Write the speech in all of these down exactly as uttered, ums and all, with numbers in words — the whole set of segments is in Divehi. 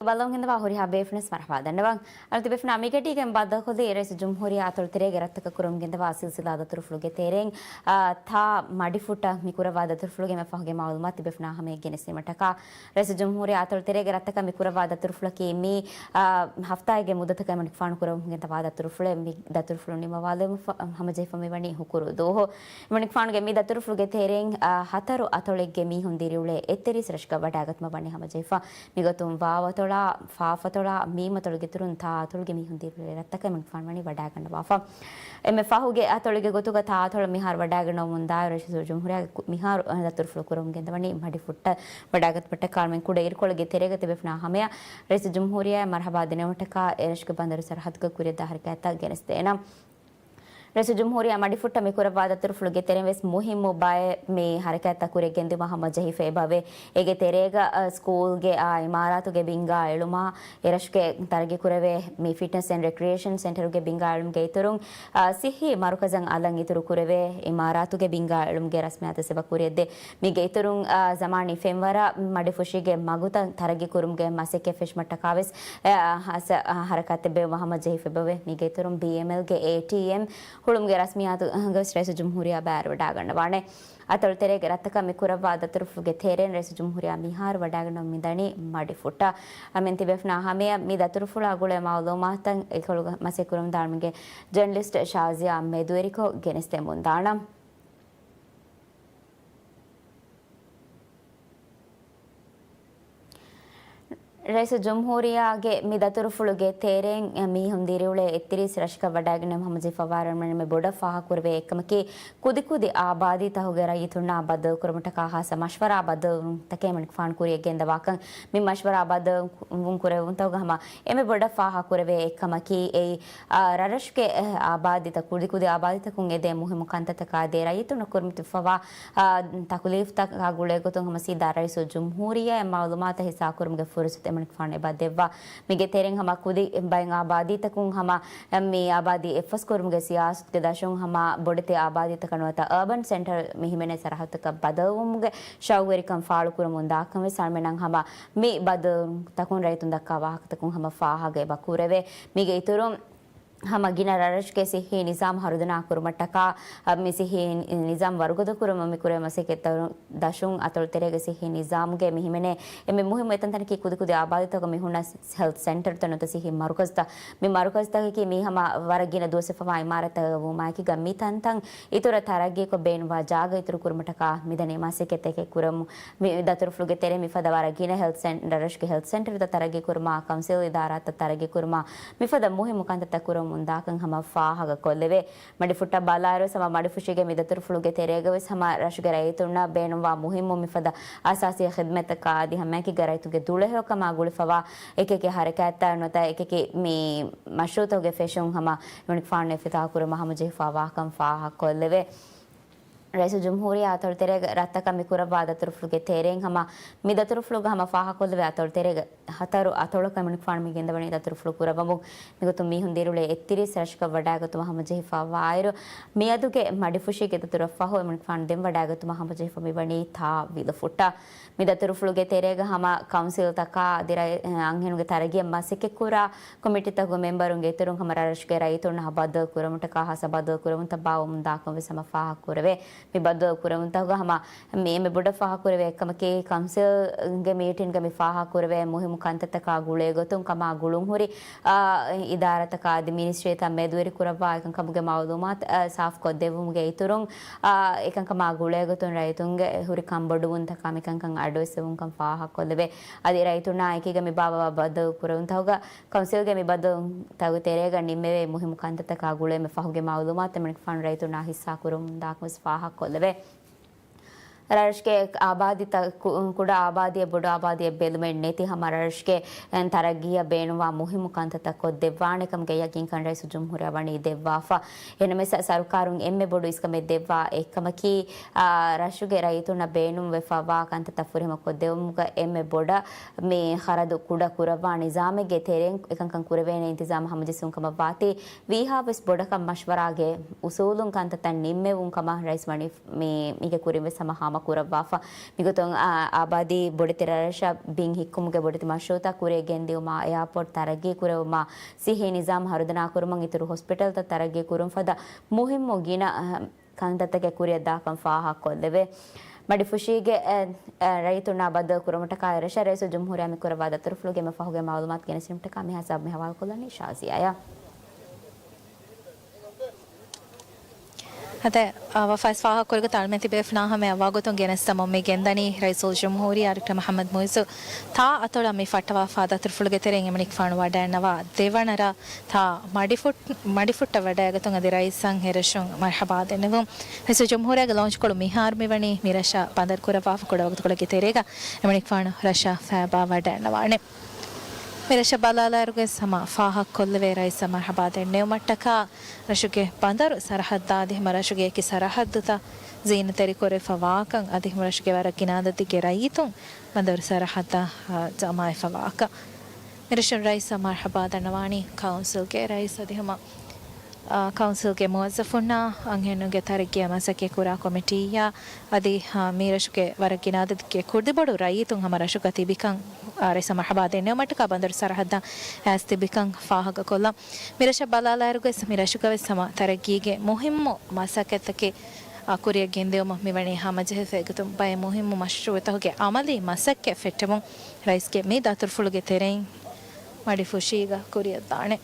ބަލަމުން ގެންދަވާ ހުރިހާ ބޭފުޅުން މަރުޙަބާ ދަންނަވަން. އަނެއް ތިބޭފުޅުންނާ މިގަޑީގެން ބައްދަލުކޮށްލީ ރައީސުލްޖުމްހޫރިއްޔާ އަތޮޅު ތެރޭގެ ރަށްތަކަށް ކުރަމުން ގެންދަވާ ސިލްސިލާ ދަތުރުފުޅުގެ ތެރެއިން، އާ، ތާ މަޑިފުއްޓަށް މި ކުރައްވާ ދަތުރުފުޅުގެ އެންމެ ފަހުގެ މައުލޫމާތު ތިބޭފުޅުންނާ ހަމައަށް ގެނެސްދިނުމަށްޓަކާ، ރައީސުލްޖުމްހޫރިއްޔާ އަތޮޅު ތެރޭގެ ރަށްތަކަށް މި ކުރައްވާ ދަތުރުފުޅަކީ މި، އާ، ހަފްތާއެއްގެ މުއްދަތަކަށް އެމަނިކުފާނު ކުރަމުން ގެންދަވާ ދަތުރުފުޅެއް. މި ދަތުރުފުޅު ނިމަވާލުމަށް ފަ-، ހަމަޖެހިފަ މިވަނީ ހުކުރު ދުވަހު. އެމަނިކުފާނުގެ މި ދަތުރުފުޅުގެ ތެރެއިން، އާ، ހަތަރު އަތޮޅެއްގެ މީހުން ދިރިއުޅޭ އެއްތިރީސް ރަށަކަށް ވަޑާގަތުމަށް ވަނީ ހަމަޖެހިފަ. މިގޮތުން ވާވަތޮޅާ، ފާފަތޮޅާ، މީމަތޮޅުގެ އިތުރުން ތާ އަތޮޅުގެ މީހުން ދިރިއުޅޭ ރަށްތަކަށް އެމަނިކުފާނު ވަނީ ވަޑާގަންނަވާފަ. އެންމެ ފަހުގެ އަތޮޅުގެ ގޮތުގަ ތާ އަތޮޅަށް މިހާރު ވަޑާގަންނަވަމުންދާއިރު ރައީސުލްޖުމްހޫރިއްޔާގެ ކު-، މިހާރު ދަތުރުފުޅު ކުރަމުން ގެންދަވަނީ މަޑިފުއްޓަށް ވަޑާގަތުމަށްޓަކާ. އަޅުމެން ކުޑަ އިރުކޮޅެއްގެ ތެރޭގަ ތިބޭފުޅުންނާ ހަމައަށް ރައީސުލްޖުމްހޫރިއްޔާއަށް މަރުޙަބާ ދިނުމަށްޓަކާ އެރަށުގެ ބަނދަރު ސަރަހައްދުގަ ކުރިއަށްދާ ހަރަކާތްތައް ގެނެސްދޭނަން. ރައީސުލްޖުމްހޫރިއްޔާ މަޑިފުއްޓަށް މި ކުރައްވާ ދަތުރުފުޅުގެ ތެރެއިން ވެސް މުހިއްމު ބައެއް މި ހަރަކާތްތައް ކުރިއަށް ގެންދިއުމަށް ހަމަޖެހިފަ. އެބަވޭ އޭގެ ތެރޭގަ، އަ، ސްކޫލްގެ އާ އިމާރާތުގެ ބިންގާ އެޅުމާ، އެރަށުގެ ތަރައްގީ ކުރެވޭ މި ފިޓްނަސް އެންޑް ރެކްރިއޭޝަން ސެންޓަރުގެ ބިންގާ އެޅުމުގެ އިތުރުން، އާ، ސިއްހީ މަރުކަޒަށް އަލަށް އިތުރު ކުރެވޭ އިމާރާތުގެ ބިންގާ އެޅުމުގެ ރަސްމިއްޔާތު އެބަ ކުރިއަށްދޭ. މީގެ އިތުރުން، އާ، ޒަމާނީ ފެންވަރަށް މަޑިފުށީގެ މަގުތައް ތަރައްގީ ކުރުމުގެ މަސައްކަތް ފެށުމަށްޓަކާވެސް، އެ، އާ، ހަސަ-، އާ، ހަރަކާތްތައް ބޭއްވުމަށް ހަމަޖެހިފަ އެބަވޭ. މީގެ އިތުރުން ބީއެމްއެލްގެ އޭޓީއެމް ހުޅުމުގެ ރަސްމިއްޔާތުގަވެސް ރައީސުލްޖުމްހޫރިއްޔާ ބައިވެރިވެވަޑައިގަންނަވާނެ. އަތޮޅު ތެރޭގެ ރަށްތަކަށް މި ކުރައްވާ ދަތުރުފުޅުގެ ތެރެއިން ރައީސުލްޖުމްހޫރިއްޔާ މިހާރު ވަޑައިގަންނަވަމުން މިދަނީ މަޑިފުއްޓަށް. އަނެއް ތިބޭފުޅުންނާ ހަމައަށް މި ދަތުރުފުޅާ ގުޅޭ މައުލޫމާތުތައް އެކޮޅުގަ މަސައްކަތް ކުރަމުންދާ އަޅުމެންގެ ޖަނަލިސްޓް ޝާޒިޔާ މެދުވެރިކޮށް ގެނެސްދެމުންދާނަން. ރައީސުލްޖުމްހޫރިއްޔާގެ މި ދަތުރުފުޅުގެ ތެރެއިން މީހުން ދިރިއުޅޭ އެއްތިރީސް ރަށަކަށް ވަޑައިގެން ހަމަޖެހިފައިވާ އަޅުމެން އެންމެ ބޮޑަށް ފާހަގަކުރެވޭ އެއްކަމަކީ، ކުދިކުދި އާބާދީތަކުގެ ރައްޔިތުންނާ ބައްދަލުކުރުމަށްޓަކާ ހާއްސަ މަޝްވަރާ ބައްދަލުވުންތަކެއް އެމަނިކުފާނު ކުރިއަށް ގެންދަވާކަން. މި މަޝްވަރާ ބައްދަލުވުން ކުރެވުންތަކުގަ ހަމަ އެންމެ ބޮޑަށް ފާހަގަކުރެވޭ އެއްކަމަކީ، އެއީ، އާ، ރަށްރަށުގެ، އެ، އާބާދީތައް، ކުދިކުދި އާބާދީތަކުން އެދޭ މުހިއްމު ކަންތައްތަކާ ދޭ ރައްޔިތުންނަށް ކުރިމަތިވެފައިވާ، އާ، ތަކުލީފްތަކާ ގުޅޭގޮތުން ހަމަ ސީދާ ރައީސުލްޖުމްހޫރިއްޔާއަށް މައުލޫމާތު ހިއްސާކުރުމުގެ ފުރުސަތު އެމަނިކުފާނު އެބަ ދެއްވާ. މީގެ ތެރެއިން ހަމަ ކުދި ބައެއް އާބާދީތަކުން ހަމަ މި އާބާދީ އެއްފަސްކުރުމުގެ ސިޔާސަތުގެ ދަށުން ހަމަ ބޮޑެތި އާބާދީތަކަށް ނުވަތަ އާބަން ސެންޓަރ މި ހިމެނޭ ސަރަހައްދުތަކަށް ބަދަލުވުމުގެ ޝައުގުވެރިކަން ފާޅުކުރަމުން ދާކަން ވެސް އަޅުމެންނަށް ހަމަ މި ބަދަލުތަކުން ރައްޔިތުން ދައްކާ ވާހަކަތަކުން ހަމަ ފާހަގަ އެބަ ކުރެވޭ. މީގެ އިތުރުން ހަމަ ގިނަ ރަށްރަށުގެ ސިއްހީ ނިޒާމް ހަރުދަނާ ކުރުމަށްޓަކާ، އަ، މި ސިއްހީ ނިޒާމް ވަރުގަދަ ކުރުމަށް މި ކުރެވޭ މަސައްކަތްތައް ދަށުން އަތޮޅު ތެރޭގެ ސިއްހީ ނިޒާމްގެ މި ހިމެނޭ އެންމެ މުހިއްމު އެތަންތަނަކީ ކުދިކުދި އާބާދީތަކުގަ މި ހުންނަ ހެލްތް ސެންޓަރުތައް ނުވަތަ ސިއްހީ މަރުކަޒުތައް. މި މަރުކަޒުތަކަކީ މީ ހަމަ ވަރަށް ގިނަ ދުވަސްވެފަވާ އިމާރާތްތަކުގަ ވުމާއެކީގަ މި ތަންތަން އިތުރަށް ތަރައްގީކޮށް ބޭނުންވާ ޖާގަ އިތުރު ކުރުމަށްޓަކާ މިދަނީ މަސައްކަތްތަކެއް ކުރަމުން. މި ދަތުރުފުޅުގެ ތެރެއިން މިފަދަ ވަރަށް ގިނަ ހެލްތް ސެން-، ރަށްރަށުގެ ހެލްތް ސެންޓަރުތައް ތަރައްގީ ކުރުމާ، ކައުންސިލް އިދާރާތައް ތަރައްގީ ކުރުމާ، މިފަދަ މުހިއްމު ކަންތައްތައް ކުރަމުން ދާކަން ހަމަ ފާހަގަ ކޮށްލެވޭ. މަޑިފުއްޓަށް ބަލާއިރު ހަމަ މަޑިފުށީގެ މި ދަތުރުފުޅުގެ ތެރޭގަވެސް ހަމަ ރަށުގެ ރައްޔިތުންނަށް ބޭނުންވާ މުހިއްމު މިފަދަ އަސާސީ ޚިދުމަތްތަކާ އަދި ހަމައެކީގަ ރައްޔިތުންގެ ދުޅަހެޔޮކަމާ ގުޅިފަވާ އެކިއެކި ހަރަކާތްތައް ނުވަތަ އެކިއެކި މި މަޝްރޫއުތަކުގެ ފެށުން ހަމަ އެމަނިކުފާނު އިފްތިތާޙު ކުރުމަށް ހަމަޖެހިފައިވާކަން ފާހަގަކޮށްލެވޭ. ރައީސުލްޖުމްހޫރިއްޔާ އަތޮޅު ތެރޭގެ ރަށްތަކަށް މި ކުރައްވާ ދަތުރުފުޅުގެ ތެރެއިން ހަމަ މި ދަތުރުފުޅުގަ ހަމަ ފާހަގަކޮށްލެވޭ އަތޮޅު ތެރޭގެ ހަތަރު އަތޮޅަކަށް އެމަނިކުފާނު މި ގެންދަވަނީ ދަތުރުފުޅު ކުރައްވަމުން. މިގޮތުން މީހުން ދިރިއުޅޭ އެއްތިރީސް ރަށަކަށް ވަޑައިގަތުމަށް ހަމަޖެހިފައިވާއިރު، މިއަދުގެ މަޑިފުށީގެ ދަތުރަށް ފަހު އެމަނިކުފާނު ދެން ވަޑައިގަތުމަށް ހަމަޖެހިފަ މިވަނީ ތާ ވިލުފުއްޓަށް. މި ދަތުރުފުޅުގެ ތެރޭގަ ހަމަ ކައުންސިލްތަކާ އަދި ރައި-، އަންހެނުންގެ ތަރައްގީއަށް މަސައްކަތްކުރާ ކޮމިޓީތަކުގެ މެމްބަރުންގެ އިތުރުން ހަމަ ރަށްރަށުގެ ރައްޔިތުންނަށް ބައްދަލު ކުރުމަށްޓަކާ ހާއްސަ ބައްދަލު ކުރެވުންތައް ބާއްވަމުން ދާކަން ވެސް ހަމަ ފާހަގަ ކުރެވޭ. މި ބައްދަލު ކުރެވުންތަކުގަ ހަމަ މި އެންމެ ބޮޑަށް ފާހަގަކުރެވޭ އެއްކަމަކީ، ކައުންސިލްގެ މީޓިންގަ މި ފާހަގަކުރެވޭ މުހިއްމު ކަންތައްތަކާ ގުޅޭގޮތުން ކަމާ ގުޅުންހުރި، އާ، އިދާރާތަކާ އަދި މިނިސްޓްރީތައް މެދުވެރިކުރައްވާ އެކަންކަމުގެ މައުލޫމާތު، އާ، ސާފުކޮށްދެއްވުމުގެ އިތުރުން، އާ، އެކަންކަމާ ގުޅޭގޮތުން ރައްޔިތުންގެ ހުރި ކަންބޮޑުވުންތަކާ މިކަންކަން އަޑުއެއްސެވުންކަން ފާހަގަކޮށްލެވޭ. އަދި ރައްޔިތުންނާ އެކީގަ މި ބާއްވާ ބައްދަލު ކުރެވުންތަކުގަ ކައުންސިލްގެ މި ބައްދަލުތަކުގެ ތެރޭގަ ނިންމެވޭ މުހިއްމު ކަންތައްތަކާ ގުޅޭ މި ފަހުގެ މައުލޫމާތު އެމަނިކުފާނު ރައްޔިތުންނާ ހިއްސާކުރަމުން ދާކަން ވެސް ފާހަގަކޮށްލެވޭ. ރަށުގެ އާބާދީތައް ކު-، ކުޑަ އާބާދީއެއް ބޮޑު އާބާދީއެއް ބެލުމެއް ނެތި ހަމަ ރަށުގެ ތަރައްގީއަށް ބޭނުންވާ މުހިއްމު ކަންތައްތައް ކޮށްދެއްވާނެ ކަމުގެ ޔަގީންކަން ރައީސުލްޖުމްހޫރިއްޔާ ވަނީ ދެއްވާފަ. އެހެންނަމަވެސް ސަރުކާރުން އެންމެ ބޮޑު އިސްކަމެއް ދެއްވާ އެއްކަމަކީ، އާ، ރަށުގެ ރައްޔިތުންނަށް ބޭނުންވެފަވާ ކަންތައްތައް ފުރިހަމަ ކޮށްދެވުމުގަ އެންމެ ބޮޑަށް މި ޚަރަދު ކުޑަ ކުރައްވާ ނިޒާމެއްގެ ތެރެއިން އެކަންކަން ކުރެވޭނެ އިންތިޒާމް ހަމަޖެއްސުން ކަމަށްވާތީ، ވީހާވެސް ބޮޑަކަށް މަޝްވަރާގެ އުސޫލުން ކަންތައްތައް ނިންމެވުން ކަމަށް ރައީސް ވަނީ މި-، މީގެ ކުރިން ވެސް ހަމަ ހާމަ ކުރައްވާފަ. މިގޮތުން، އާ، އާބާދީ ބޮޑެތި ރަށްރަށަށް ބިން ހިއްކުމުގެ ބޮޑެތި މަޝްރޫޢުތައް ކުރިއަށް ގެންދިއުމާ، އެއާޕޯޓް ތަރައްގީ ކުރެވުމާ، ސިއްހީ ނިޒާމް ހަރުދަނާ ކުރުމަށް އިތުރު ހޮސްޕިޓަލްތައް ތަރައްގީ ކުރުން ފަދަ މުހިއްމު ގިނަ، އަ، ކަންތައްތަކެއް ކުރިއަށް ދާކަން ފާހަގަކޮށްލެވޭ. މަޑިފުށީގެ، އެ، އެ، ރައްޔިތުންނާ ބައްދަލު ކުރުމަށްޓަކާ އެރަށަށް ރައީސުލްޖުމްހޫރިއްޔާ މި ކުރައްވާ ދަތުރުފުޅުގެ އެންމެ ފަހުގެ މައުލޫމާތު ގެނެސްދިނުމަށްޓަކާ މިހާ ހިސާބު މި ހަވާލުކޮށްލަނީ ޝާޒިޔާއާ. އަދެ، އާ، ވަފާވެސް ފާހަގަކުރިގޮތަށް އަޅުމެން ތިބޭފުޅުންނާ ހަމަޔަށް ވަގުތުން ގެނެސްދަމުން މި ގެންދަނީ ރައީސުލްޖުމްހޫރިއްޔާ ޑޮކްޓަރ މުޙައްމަދު މުޢިއްޒު ތާ އަތޮޅަށް މި ފައްޓަވާފާ ދަތުރުފުޅުގެ ތެރެއިން އެމަނިކުފާނު ވަޑައިންނަވާ ދެވަނަ ރަށް ތާ މަޑިފުއް-، މަޑިފުއްޓަށް ވަޑައިގަތުން އަދި ރައީސަށް އެރަށުން މަރްޙަބާ ދެންނެވުން. ރައީސުލްޖުމްހޫރިއްޔާގެ ލޯންޗްކޮޅު މިހާރު މިވަނީ މިރަށަށް ބަނދަރު ކުރައްވާފަ ކުޑަވަގުތުކޮޅެއްގެ ތެރޭގަ އެމަނިކުފާނު ރަށަށް ފައިބާ ވަޑައިންނަވާނެ. މިރަށަށް ބަލާލާއިރުގައި ހަމަ ފާހަގަކޮށްލެވޭ ރައީސަށް މަރްޙަބާ ދެންނެވުމަށްޓަކާ ރަށުގެ ބަނދަރު ސަރަހައްދާ އަދި ހަމަ ރަށުގެ އެކި ސަރަހައްދުތައް ޒީނަތްތެރިކުރެވިފަ ވާކަން އަދި ހަމަ ރަށުގެ ވަރަށް ގިނަ އަދަދެއްގެ ރައްޔިތުން ބަނދަރު ސަރަހައްދަށް، އާ، ޖަމާވެފަ ވާކަން. މިރަށުން ރައީސަށް މަރްޙަބާ ދަންނަވާނީ ކައުންސިލްގެ ރައީސް އަދި ހަމަ، އާ، ކައުންސިލްގެ މުވައްޒަފުންނާ އަންހެނުންގެ ތަރައްގީއަށް މަސައްކަތް ކުރާ ކޮމިޓީއާ އަދި، އާ، މި ރަށުގެ ވަރަށް ގިނަ އަދަދެއްގެ ކުރިދިބޮޑު ރައްޔިތުން ހަމަ ރަށުގަ ތިބިކަން، އާ، ރައީސަށް މަރްޙަބާ ދެންނެވުމަށްޓަކާ ބަނދަރު ސަރަހައްދަށް އައިސް ތިބިކަން ފާހަގަކޮށްލަން. މި ރަށަށް ބަލާލާއިރުގައި މި ރަށުގަވެސް ހަމަ ތަރައްގީގެ މުހިއްމު މަސައްކަތްތަކެއް، އާ، ކުރިއަށް ގެންދިއުމަށް މިވަނީ ހަމަޖެހިފަ. އެގޮތުން ބައެއް މުހިއްމު މަޝްރޫޢުތަކުގެ އަމަލީ މަސައްކަތް ފެއްޓެވުން ރައީސްގެ މި ދަތުރުފުޅުގެ ތެރެއިން މަޑިފުށީގަ ކުރިއަށްދާނެ.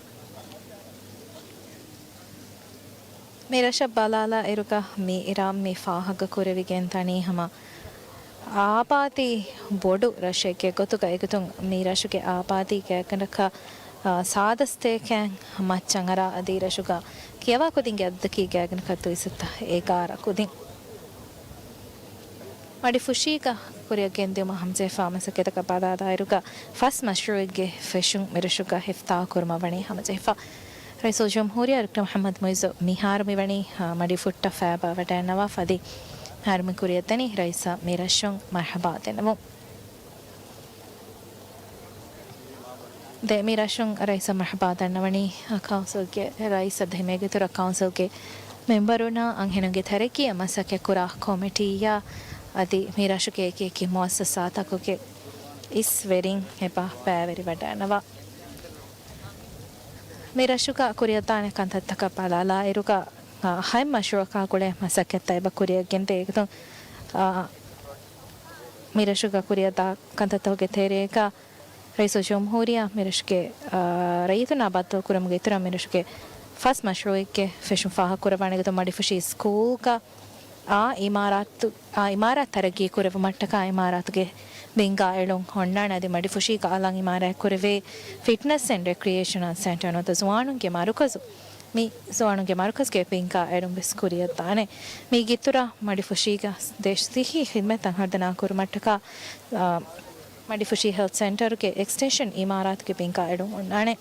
މި ރަށަށް ބަލާލާ އިރުގަ މި ރަށް މި ފާހަގަ ކުރެވިގެން ދަނީ ހަމަ އާބާދީ ބޮޑު ރަށެއްގެ ގޮތުގަ. އެގޮތުން މި ރަށުގެ އާބާދީ ގާތްގަނޑަކަށް، އާ، ސާދަ ސަތޭކައިން މައްޗަށް އަރާ އަދި ރަށުގަ ކިޔަވާ ކުދިންގެ އަދަދަކީ ގާތްގަނޑަކަށް ދުއިސައްތަ އެގާރަ ކުދިން. މަޑިފުށީގަ ކުރިއަށް ގެންދިއުމަށް ހަމަޖެހިފާ މަސައްކަތަކަށް ބަލާލާއިރުގަ ފަސް މަޝްރޫޢެއްގެ ފެށުން މިރަށުގަ އިފްތިތާޙު ކުރުމަށް ވަނީ ހަމަޖެހިފަ. ރައީސުލްޖުމްހޫރިއްޔާ ޑޮކްޓަރ މުޙައްމަދު މުޢިއްޒު މިހާރު މިވަނީ، އާ، މަޑިފުއްޓަށް ފައިބާ ވަޑައިންނަވާފަ އަދި މިހާރު މި ކުރިއަށްދަނީ ރައީސަށް މިރަށުން މަރްޙަބާ ދެންނެވުން. ދެ މި ރަށުން ރައީސަށް މަރްޙަބާ ދަންނަވަނީ، ކައުންސިލްގެ ރައީސް އަދި ހަމައެގޮތުރަށް ކައުންސިލްގެ މެމްބަރުންނާ އަންހެނުންގެ ތަރައްގީއަށް މަސައްކަތްކުރާ ކޮމިޓީއާ އަދި މި ރަށުގެ އެކި އެކި މުއައްސަސާތަކުގެ އިސް ވެރިން އެބަ ބައިވެރިވަޑައިންނަވާ. މި ރަށުގަ ކުރިއަށްދާނެ ކަންތައްތަކަށް ބަލާލާއިރުގަ، އާ، ހަތް މަޝްރޫޢަކާ ގުޅޭ މަސައްކަތްތައް އެބަ ކުރިއަށް ގެންދޭ. އެގޮތުން، އާ، މި ރަށުގަ ކުރިއަށްދާ ކަންތައްތަކުގެ ތެރޭގަ ރައީސުލްޖުމްހޫރިއްޔާ މިރަށުގެ، އާ، ރައްޔިތުންނާ ބައްދަލުކުރުމުގެ އިތުރަށް މިރަށުގެ ފަސް މަޝްރޫޢެއްގެ ފެށުން ފާހަގަކުރައްވާނެ. އެގޮތުން މަޑިފުށީ ސްކޫލްގަ އާ އިމާރާތު، އާ އިމާރާތް ތަރައްގީ ކުރެއްވުމަށްޓަކާ އިމާރާތުގެ ބިންގާ އެޅުން އޮންނާނެ. އަދި މަޑިފުށީގަ އަލަށް އިމާރާތް ކުރެވޭ ފިޓްނަސް އެންޑް ރެކްރިއޭޝަނަލް ސެންޓަރ ނުވަތަ ޒުވާނުންގެ މަރުކަޒު، މި ޒުވާނުންގެ މަރުކަޒުގެ ބިންގާ އެޅުން ވެސް ކުރިއަށްދާނެ. މީގެ އިތުރަށް މަޑިފުށީގަ ދޭށި ސިއްހީ ހިދުމަތްތައް ހަރުދަނާ ކުރުމަށްޓަކާ، އާ، މަޑިފުށީ ހެލްތް ސެންޓަރުގެ އެކްސްޓެންޝަން އިމާރާތުގެ ބިންގާ އެޅުން އޮންނާނެ.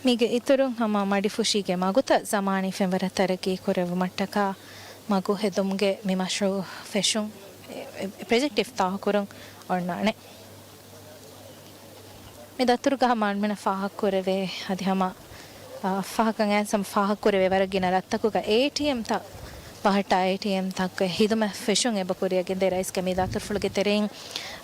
މީގެ އިތުރުން ހަމަ މަޑިފުށީގެ މަގުތައް ޒަމާނީ ފެންވަރަށް ތަރައްގީ ކުރެއްވުމަށްޓަކާ މަގު ހެދުމުގެ މި މަޝްރޫޢު ފެށުން، އެ، އެ، ޕްރޮޖެކްޓް އިފްތިތާޙު ކުރުން އޮންނާނެ. މި ދަތުރުގަ ހަމަ އަންމެނަށް ފާހަގަކުރެވޭ އަދި ހަމަ، އާ، ފާހަގަ އަންގައިސް ހަމަ ފާހަގަކުރެވޭ ވަރަށް ގިނަ ރަށްތަކުގަ އޭޓީއެމްތައް ބަހައްޓާ އޭޓީއެމްތަކުގެ ހިދުމަތް ފެށުން އެބަ ކުރިއަށް ގެންދޭ. ރައީސްގެ މި ދަތުރުފުޅުގެ ތެރެއިން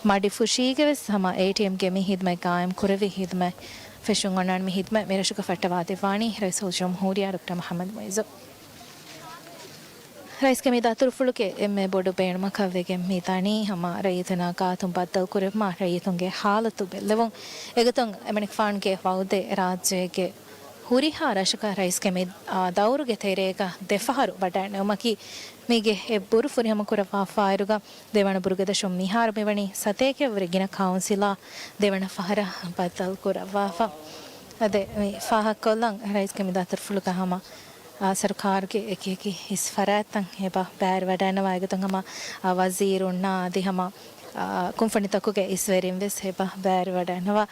މަޑިފުށީގެ ވެސް ހަމަ އޭޓީއެމްގެ މި ހިދުމަތް ގާއިމް ކުރެވި ހިދުމަތް ފެށުން އޮންނާނެ. މި ހިދުމަތް މި ރަށުގަ ފައްޓަވާ ދެއްވާނީ ރައީސުލްޖުމްހޫރިއްޔާ ޑޮކްޓަރ މުޙައްމަދު މުޢިއްޒު. ރައީސްގެ މި ދަތުރުފުޅުގެ އެންމެ ބޮޑު ބޭނުމަކަށް ވެގެން މި ދަނީ ހަމަ ރައްޔިތުންނާ ގާތުން ބައްދަލުކުރެވުމާ ރައްޔިތުންގެ ހާލަތު ބެއްލެވުން. އެގޮތުން އެމަނިކުފާނުގެ ވައުދެއް ރާއްޖޭގެ ހުރިހާ ރަށަކަށް ރައީސްގެ މި، އާ، ދައުރުގެ ތެރޭގަ ދެފަހަރު ވަޑައިނެވުމަކީ މީގެ އެއްބުރު ފުރިހަމަ ކުރައްވާފާއިރުގަ ދެވަނަ ބުރުގެދަށުން މިހާރު މިވަނީ ސަތޭކައަށްވުރެ ގިނަ ކައުންސިލާ ދެވަނަ ފަހަރަށް ބައްދަލު ކުރައްވާފަ. އަދި މި ފާހަގަކޮށްލަން ރައީސްގެ މި ދަތުރުފުޅުގަ ހަމަ، އާ، ސަރުކާރުގެ އެކި އެކި ހިސް ފަރާތްތައް އެބަ ބައިވެރިވަޑައިންނަވާ. އެގޮތުން ހަމަ، އާ، ވަޒީރުންނާ އަދި ހަމަ، އާ، ކުންފުނިތަކުގެ އިސްވެރިން ވެސް އެބަ ބައިވެރިވަޑައިންނަވާ.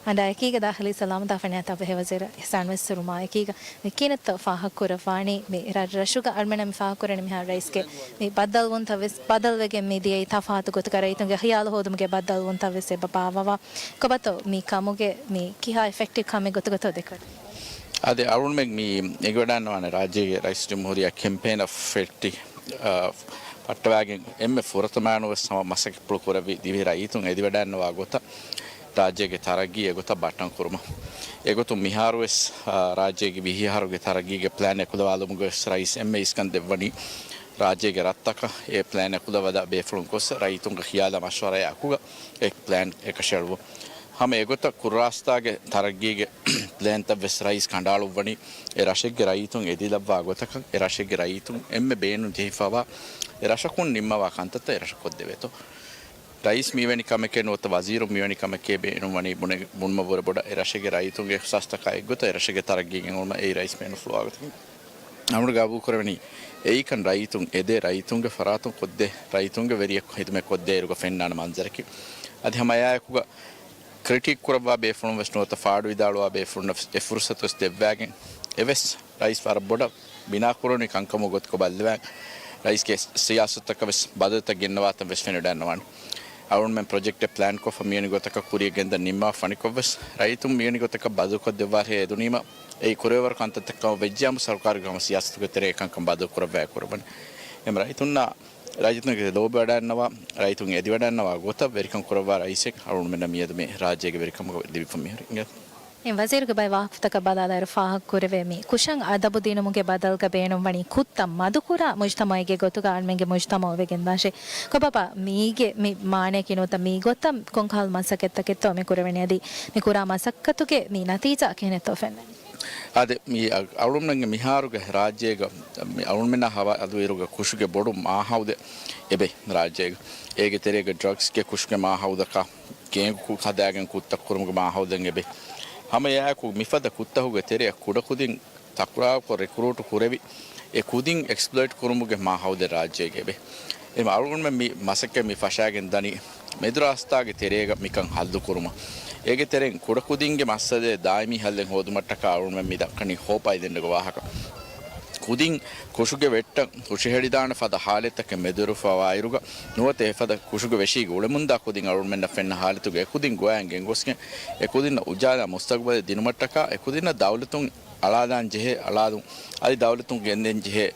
އަންޑާ އެކީގަ ދާޚިލީ ސަލާމަތާ ފަނިޔާ ތައް ބެހޭ ވަޒީރު އިޙްސާން ވެސް ހުރުމާ އެކީގަ މި ކިނަތައް ފާހަގަކުރައްވާނީ މި ރަށް ރަށުގަ އަޅުމެންނަށް މި ފާހަގަކުރަނީ މިހާރު ރައީސްގެ މި ބައްދަލުވުންތައް ވެސް ބަދަލުވެގެން މި ދިޔައީ ތަފާތު ގޮތަކަށް ރައްޔިތުންގެ ޚިޔާލު ހޯދުމުގެ ބައްދަލުވުންތައް ވެސް އެބަ ބާއްވަވާ. ކޮބާތޯ މި ކަމުގެ މި ކިހާ އިފެކްޓިވް ކަމެއް ގޮތުގަތޯ ދެކޮޅެއް؟ އަދި އަޅުގަނޑުމެން މި އެނގިވަޑައިންނަވާނެ ރާއްޖޭގެ ރައީސް ޖުމްހޫރިއްޔާ ކެމްޕޭނަށް ފެއްޓި އާ، ފައްޓަވާގެން އެންމެ ފުރަތަމައިނުވެސް ހަމަ މަސައްކަތްޕުޅު ކުރެއްވި ދިވެހި ރައްޔިތުން އެދިވަޑައިންނަވާ ގޮތަށް ރާއްޖޭގެ ތަރައްގީ އެގޮތަށް ބައްޓަން ކުރުމަށް. އެގޮތުން މިހާރުވެސް، އާ، ރާއްޖޭގެ ވިހި އަހަރުގެ ތަރައްގީގެ ޕްލޭން އެކުލަވާލުމުގަވެސް ރައީސް އެންމެ އިސްކަން ދެއްވަނީ ރާއްޖޭގެ ރަށްތަކަށް އެ ޕްލޭން އެކުލަވަދާ ބޭފުޅުން ގޮސް ރައްޔިތުންގެ ޚިޔާލާ މަޝްވަރާއާ އެކުގަ އެ ޕްލޭން އެކަށައެޅުވުން. ހަމަ އެގޮތަށް ކުރުރާސްތާގެ ތަރައްގީގެ ޕްލޭންތައް ވެސް ރައީސް ކަނޑައަޅުއްވަނީ އެ ރަށެއްގެ ރައްޔިތުން އެދިލައްވާ ގޮތަކަށް، އެ ރަށެއްގެ ރައްޔިތުން އެންމެ ބޭނުން ޖެހިފަވާ އެ ރަށަކުން ނިންމަވާ ކަންތައްތައް އެ ރަށަށް ކޮށްދެވޭތޯ. ރައީސް މިވެނި ކަމެކޭ ނުވަތަ ވަޒީރު މިވެނި ކަމެކޭ ބޭނުންވަނީ ބުނެ-، ބުނުމަށްވުރެ ބޮޑަށް އެ ރަށެއްގެ ރައްޔިތުންގެ އިހްސާސްތަކާ އެއްގޮތަށް އެ ރަށެއްގެ ތަރައްގީގެ އެނގުން އެއީ ރައީސް ބޭނުންފުޅުވާ ގޮތަކީ. އަޅުގަނޑު ގަބޫލުކުރެވެނީ އެއީކަން ރައްޔިތުން އެދޭ، ރައްޔިތުންގެ ފަރާތުން ކޮށްދޭ، ރައްޔިތުންގެ ވެރިޔަކު ހިދުމަތް ކޮށްދޭއިރުގަ ފެންނާނެ މަންޒަރަކީ. އަދި ހަމަ އެއާއެކުގަ ކްރިޓީކް ކުރައްވާ ބޭފުޅުން ވެސް ނުވަތަ ފާޑުވިދާޅުވާ ބޭފުޅުންނަށް ވެސް އެ ފުރުސަތު ވެސް ދެއްވާގެން އެވެސް ރައީސް ވަރަށް ބޮޑަށް ބިނާކުރަނީ ކަންކަމުގެ ގޮތުގަ ބައްލަވާ ރައީސްގެ ސިޔާސަތުތަކަށް ވެސް ބަދަލުތައް ގެންނަވާތަން ވެސް ފެނިވަޑައިގަންނަވާނެ. އަޅުގަނޑުމެން ޕްރޮޖެކްޓެއް ޕްލޭންކޮށްފަ މިވެނި ގޮތަކަށް ކުރިޔަށް ގެންދަން ނިންމާފަ ފަނިކޮށްވެސް ރައްޔިތުން މިވެނި ގޮތަކަށް ބަދަލުކޮށްދެއްވާށޭ އެދުނީމަ އެއީ ކުރެވޭވަރު ކަންތައްތައް ކަމަށް ވެއްޖިއްޔާމު ސަރުކާރުގެ ހަމަ ސިޔާސަތުގެ ތެރޭގަ ކަންކަން ބަދަލުކުރައްވާ ކުރައްވަނީ. އެހެން ރައްޔިތުންނާ ރައްޔިތުންގެ ލޯބިވަޑައިގަންނަވާ، ރައްޔިތުން އެދިވަޑައިގަންނަވާ ގޮތަށް ވެރިކަން ކުރައްވާ ރައީސެއް އަޅުގަނޑުމެންނަށް މިއަދު މި ރާއްޖޭގެ ވެރިކަމުގަ ލިބިފަ މިހުރީ. އިނގޭތޯ. އެ ވަޒީރުގެ ބައި ވާހަކަފުތަކަށް ބަލާލާއިރު ފާހަގަކުރެވޭ މި ކުށަށް އަދަބު ދިނުމުގެ ބަދަލުގަ ބޭނުންވަނީ ކުށްތައް މަދުކުރާ މުޖްތަމަޢެއްގެ ގޮތުގަ އަޅުމެންގެ މުޖްތަމަޢު ވެގެންދާށޭ. ކޮބާބާ މީގެ މި މާނަޔަކީ ނުވަތަ މި ގޮތަށް ކޮންކަހަލަ މަސައްކަތްތަކެއްތޯ މި ކުރެވެނީ؟ އަދި މި ކުރާ މަސައްކަތުގެ މި ނަތީޖާ ކިހިނެއްތޯ ފެންނަނީ؟ އާދެ، މި އަ-، އަޅުގަނޑުމެންގެ މިހާރުގެ ރާއްޖޭގަ މި އަޅުގަނޑުމެންނާ ހަވާލުވިއިރުގަ ކުށުގެ ބޮޑު މާހައުލެއް އެބަ ރާއްޖޭގަ. އޭގެ ތެރޭގަ ޑްރަގްސްގެ ކުށުގެ މާހައުލަކާ، ގޭންގު ކު-، ހަދާގެން ކުށްތައް ކުރުމުގެ މާހައުލެއް އެބަ. ހަމަ އެއާއެކު މިފަދަ ކުށްތަކުގެ ތެރެއަށް ކުޑަކުދިން ތަކުރާރުކޮށް ރިކްރޫޓު ކުރެވި، އެ ކުދިން އެކްސްޕްލޮއިޓް ކުރުމުގެ މާހައުލެއް ރާއްޖޭގަ އެބަ. އެހެން އަޅުގަނޑުމެން މި މަސައްކަތް މި ފަށާގެން ދަނީ މެދުރާސްތާގެ ތެރޭގަ މިކަން ހައްލުކުރުމަށް. އޭގެ ތެރެއިން ކުޑަކުދިންގެ މައްސަލައެއް ދާއިމީ ހައްލެއް ހޯދުމަށްޓަކާ އަޅުގަނޑުމެން މި ދައްކަނީ ހޯޕް އައިލެންޑުގެ ވާހަކަ. ކުދިން ކުށުގެ ވެއްޓަށް ހުށަހެޅިދާނެ ފަދަ ހާލަތްތަކެއް މެދުވެރިވެފަވާއިރުގަ ނުވަތަ އެފަދަ ކުށުގެ ވެށީގަ އުޅެމުންދާ ކުދިން އަޅުގަނޑުމެންނަށް ފެންނަ ހާލަތުގަ އެކުދިން ގޮވައިގެން ގޮސްގެން އެކުދިންނަށް އުޖާލާ މުސްތަގުބަލެއް ދިނުމަށްޓަކާ އެކުދިންނަށް ދައުލަތުން އަޅާލާން ޖެހޭ އަޅާލުން، އަދި ދައުލަތުން ގެންދެން ޖެހޭ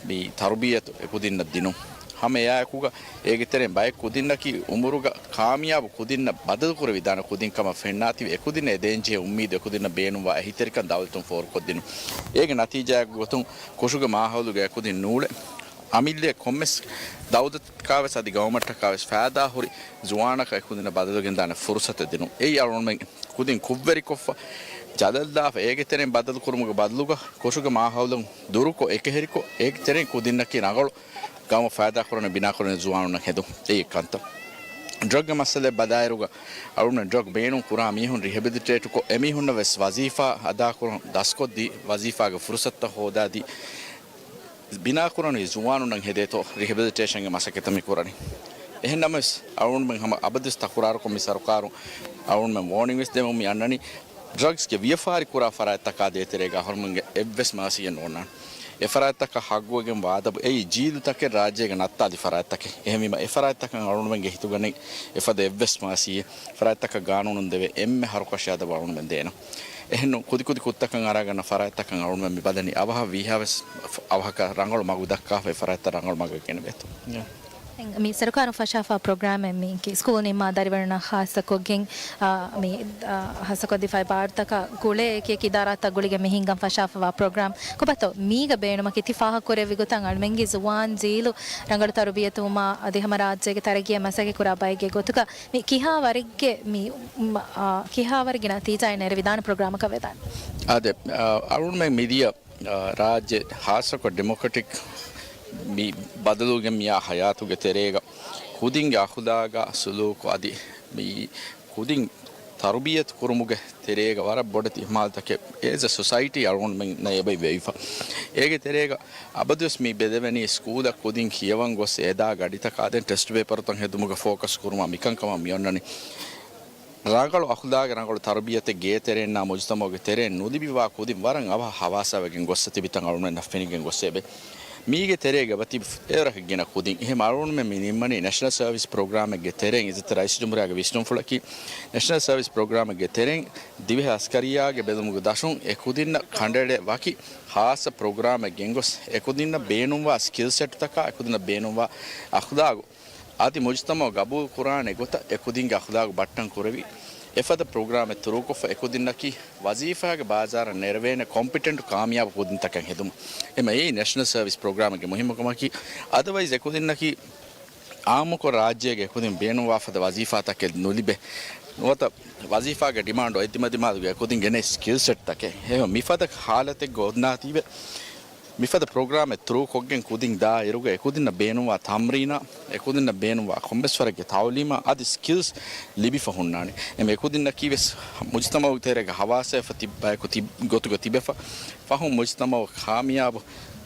މި ތަރުބިޔަތު އެކުދިންނަށް ދިނުން. ހަމަ އެއާއެކުގަ އޭގެ ތެރެއިން ބައެއް ކުދިންނަކީ އުމުރުގަ ކާމިޔާބު ކުދިންނަށް ބަދަލުކުރެވިދާނެ ކުދިން ކަމަށް ފެންނާތީވެ އެކުދިންނަށް އެދޭން ޖެހޭ އުއްމީދު އެކުދިންނަށް ބޭނުންވާ އެހީތެރިކަން ދައުލަތުން ފޯރުކޮށްދިނުން. އޭގެ ނަތީޖާއެއްގެ ގޮތުން ކުށުގެ މާހައުލުގަ އެކުދިން ނޫޅެ އަމިއްލައަށް ކޮންމެސް ދައުލަތަކާވެސް އަދި ގައުމަށްޓަކާވެސް ފައިދާ ހުރި ޒުވާނަކަށް އެކުދިންނަށް ބަދަލުގެންދާނެ ފުރުސަތެއް ދިނުން. އެއީ އަޅުގަނޑުމެން ކުދިން ކުށްވެރިކޮށްފަ، ޖަލަށްލާފަ، އޭގެ ތެރެއިން ބަދަލުކުރުމުގެ ބަދަލުގަ ކުށުގެ މާހައުލުން ދުރުކޮށް، އެކަހެރިކޮށް، އޭގެ ތެރެއިން ކުދިންނަކީ ރަނގަޅު ގައުމަށް ފައިދާކުރަނީ، ބިނާކުރަނީ ޒުވާނުންނަށް ހެދުން. އެއީ ކަންތައް. ޑްރަގްގެ މައްސަލައެއް ބަލާއިރުގަ އަޅުގަނޑު ޑްރަގް ބޭނުން ކުރާ މީހުން ރިހެބިލިޓޭޓުކޮށް، އެމީހުންނަށް ވެސް ވަޒީފާ އަދާކުރަން ދަސްކޮށްދީ، ވަޒީފާގެ ފުރުސަތުތައް ހޯދާދީ، ބިނާކުރަނީ ޒުވާނުންނަށް ހެދޭތޯ ރިހެބިލިޓޭޝަންގެ މަސައްކަތް މި ކުރަނީ. އެހެން ނަމަވެސް، އަޅުގަނޑުމެން ހަމަ އަބަދުވެސް ތަކުރާރުކޮށް މި ސަރުކާރު އަޅުގަނޑުމެން ވޯނިން ވެސް ދެމުން މި އަންނަނީ، ޑްރަގްސްގެ ވިޔަފާރި ކުރާ ފަރާތްތަކާ ދޭތެރޭގަ އަހަރުމެންގެ އެއްވެސް މާސީއެއް ނޯންނާނެ. އެ ފަރާތްތަކަށް ހައްގުވެގެންވާ އަދަބު އެއީ ޖީލުތަކެއް ރާއްޖޭގަ ނައްތާލި ފަރާތްތަކެއް. އެހެންވީމަ، އެ ފަރާތްތަކަށް އަޅުގަނޑުމެންގެ ހިތުގަނެ އެފަދަ އެއްވެސް މާސީއެއް ފަރާތްތަކަށް ގާނޫނުން ދެވޭ އެންމެ ހަރުކަށި އަދަބު އަޅުގަނޑުމެން ދޭނަން. އެހެންނު ކުދިކުދި ކުށްތަކަށް އަރާގަންނަ ފަރާތްތަކަށް އަޅުގަނޑުމެން މި ބަލަނީ އަވަހަށް ވީހާވެސް އަވަހަކަށް ރަނގަޅު މަގު ދައްކާފަ އެ ފަރާތްތައް ރަނގަޅު މަގަށް ގެނެވޭތޯ. މި ސަރުކާރުން ފަށާފާ ޕްރޮގްރާމެއް މީކީ، ސްކޫލް ނިންމާ ދަރިވަރުންނަށް ހާއްސަކޮށްގެން، އާ، މި، އާ، ހާއްސަކޮށްދީފައި ބާރުތަކާ ގުޅޭ އެކި އެކި އިދާރާތައް ގުޅިގެން މި ހިންގަން ފަށާފަވާ ޕްރޮގްރާމް. ކޮބާތޯ މީގަ ބޭނުމަކީ؟ ތި ފާހަގަކުރެއްވި ގޮތަށް އަޅުމެންގެ ޒުވާން ޖީލު ރަނގަޅު ތަރުބިޔަތުވުމާ އަދި ހަމަ ރާއްޖޭގެ ތަރައްގީއަށް މަސައްކަތް ކުރާ ބައެއްގެ ގޮތުގަ މި ކިހާ ވަރެއްގެ މި، މަ-، އާ، ކިހާ ވަރެއްގެ ނަތީޖާއެއް ނެރެވިދާނެ ޕްރޮގްރާމަކަށް ވެދާނެ؟ އާދެ، އާ، އަޅުގަނޑުމެން މިދިޔަ އާ، ރާއްޖެ ހާއްސަކޮށް ޑިމޮކްރެޓިކް މި ބަދަލުގެ މިއާ ހަޔާތުގެ ތެރޭގަ ކުދިންގެ އަޚުލާގާ ސުލޫކު އަދި މި ކުދިން ތަރުބިޔަތު ކުރުމުގެ ތެރޭގަ ވަރަށް ބޮޑެތި އިހުމާލުތަކެއް އޭޒް އަ ސޮސައިޓީ އަޅުގަނޑުމެންނަށް އެބަ ވެވިފަ. އޭގެ ތެރޭގަ އަބަދުވެސް މި ބެލެވެނީ ސްކޫލަށް ކުދިން ކިޔަވަން ގޮސް އެދާ ގަޑިތަކާ ދެން ޓެސްޓް ޕޭޕަރުތައް ހެދުމުގެ ފޯކަސް ކުރުމަށް މިކަންކަމަށް މިއޮންނަނީ. ރަނގަޅު އަޚުލާގެއް ރަނގަޅު ތަރުބިޔަތެއް ގޭތެރެއިންނާ މުޖުތަމަޢުގެ ތެރެއިން ނުލިބިވާ ކުދިން ވަރަށް އަވަހަށް ހަވާސާވެގެން ގޮއްސަ ތިބިތަން އަޅުގަނޑުމެންނަށް ފެނިގެން ގޮއްސެވޭ. މީގެ ތެރޭގަ ވަތި އެވަރަކަށް ގިނަ ކުދިން. އެހެން އަޅުގަނޑުމެން މި ނިންމަނީ ނެޝަނަލް ސަރވިސް ޕްރޮގްރާމެއްގެ ތެރެއިން. އިއްޒަތްތެރި ރައީސުލްޖުމްހޫރިއްޔާގެ ވިސްނުންފުޅަކީ، ނެޝަނަލް ސަރވިސް ޕްރޮގްރާމެއްގެ ތެރެއިން ދިވެހި އަސްކަރިއްޔާގެ ބެލުމުގެ ދަށުން އެކުދިންނަށް ކަނޑައެޅޭ ވަކި ޚާއްޞަ ޕްރޮގްރާމެއް ގެންގޮސް، އެކުދިންނަށް ބޭނުންވާ ސްކިލް ސެޓްތަކާ، އެކުދިންނަށް ބޭނުންވާ އަޚްލާގު، އަދި މުޖުތަމަޢު ގަބޫލު ކުރާނެ ގޮތަށް އެކުދިންގެ އަޚްލާގު ބައްޓަން ކުރެވި، އެފަދަ ޕްރޮގްރާމެއް ތުރޫކޮށްފަ، އެކުދިންނަކީ ވަޒީފާގެ ބާޒާރަށް ނެރެވޭނެ ކޮމްޕިޓެންޓް ކާމިޔާބު ކުދިންތަކަށް ހެދުމަށް. އެމަ އެއީ ނެޝަނަލް ސަރވިސް ޕްރޮގްރާމެއްގެ މުހިއްމުކަމަކީ. އަދަވައިޒް އެކުދިންނަކީ އާއްމުކޮށް ރާއްޖޭގެ އެކުދިން ބޭނުންވާ ފަދަ ވަޒީފާތަކެއް ނުލިބޭ. ނުވަތަ ވަޒީފާގެ ޑިމާންޑު އޮތް ދިމަދިމާލުގެ އެކުދިން ގެނޭ ސްކިލް ސެޓްތަކެއް. އެހެން މިފަދަ ހާލަތެއްގަ އޮންނާތީވެ، މިފަދަ ޕްރޮގްރާމެއް ތުރޫކޮށްގެން ކުދިން ދާ އިރުގަ އެކުދިންނަށް ބޭނުންވާ ތަމްރީނާ، އެކުދިންނަށް ބޭނުންވާ ކޮންމެސް ވަރެއްގެ ތައުލީމާ އަދި ސްކިލްސް ލިބިފަ ހުންނާނެ. އެމެ އެކުދިންނަކީ ވެސް މުޖުތަމަޢުގެ ތެރޭގަ ހަވާސައަށް ތިބް ބަޔަކު ތިބް ގޮތުގަ ތިބެފަ، ފަހުން މުޖުތަމަޢު ކާމިޔާބު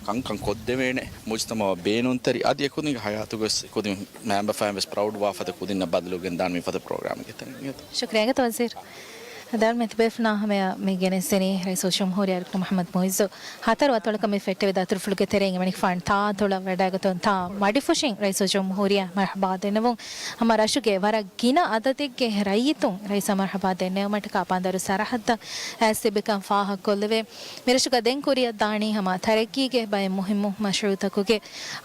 ކަންކަން ކޮށްދެވޭނެ، މުޖުތަމަޢަށް ބޭނުންތެރި އަދި އެކުދިންގެ ހަޔާތުގަ ވެސް ކުދިން މައިންބަފައިން ވެސް ޕްރައުޑް ވާ ފަދަ ކުދިންނަށް ބަދަލު ގެންދާނެ މިފަދަ ޕްރޮގްރާމެއްގެ ތެރެއިން. ޝުކުރިއްޔާ އިނގޭތޯ ވަޒީރު. ދާން މެތިބޭފުޅުންނާ ހަމަޔަށް މި ގެނެސްދެނީ ރައީސުލްޖުމްހޫރިއްޔާ ޑޮކްޓަރ މުޙައްމަދު މުޢިއްޒު. ހަތަރު އަތޮޅަކަށް މި ފެއްޓެވި ދަތުރުފުޅުގެ ތެރެއިން އެމަނިކުފާނު ތާ އަތޮޅަށް ވަޑައިގަތުން ތާ މަޑިފުށިން ރައީސުލްޖުމްހޫރިއްޔާ މަރްޙަބާ ދެންނެވުން. ހަމަ ރަށުގެ ވަރަށް ގިނަ އަދަދެއްގެ ރައްޔިތުން ރައީސަށް މަރްޙަބާ ދެންނެވުމަށްޓަކާ ބަނދަރު ސަރަހައްދަށް އައިސް ތިބިކަން ފާހަގަކޮށްލެވޭ. މިރަށުގަ ދެން ކުރިއަށް ދާނީ ހަމަ ތަރައްގީގެ ބައެއް މުހިއްމު މަޝްރޫޢުތަކުގެ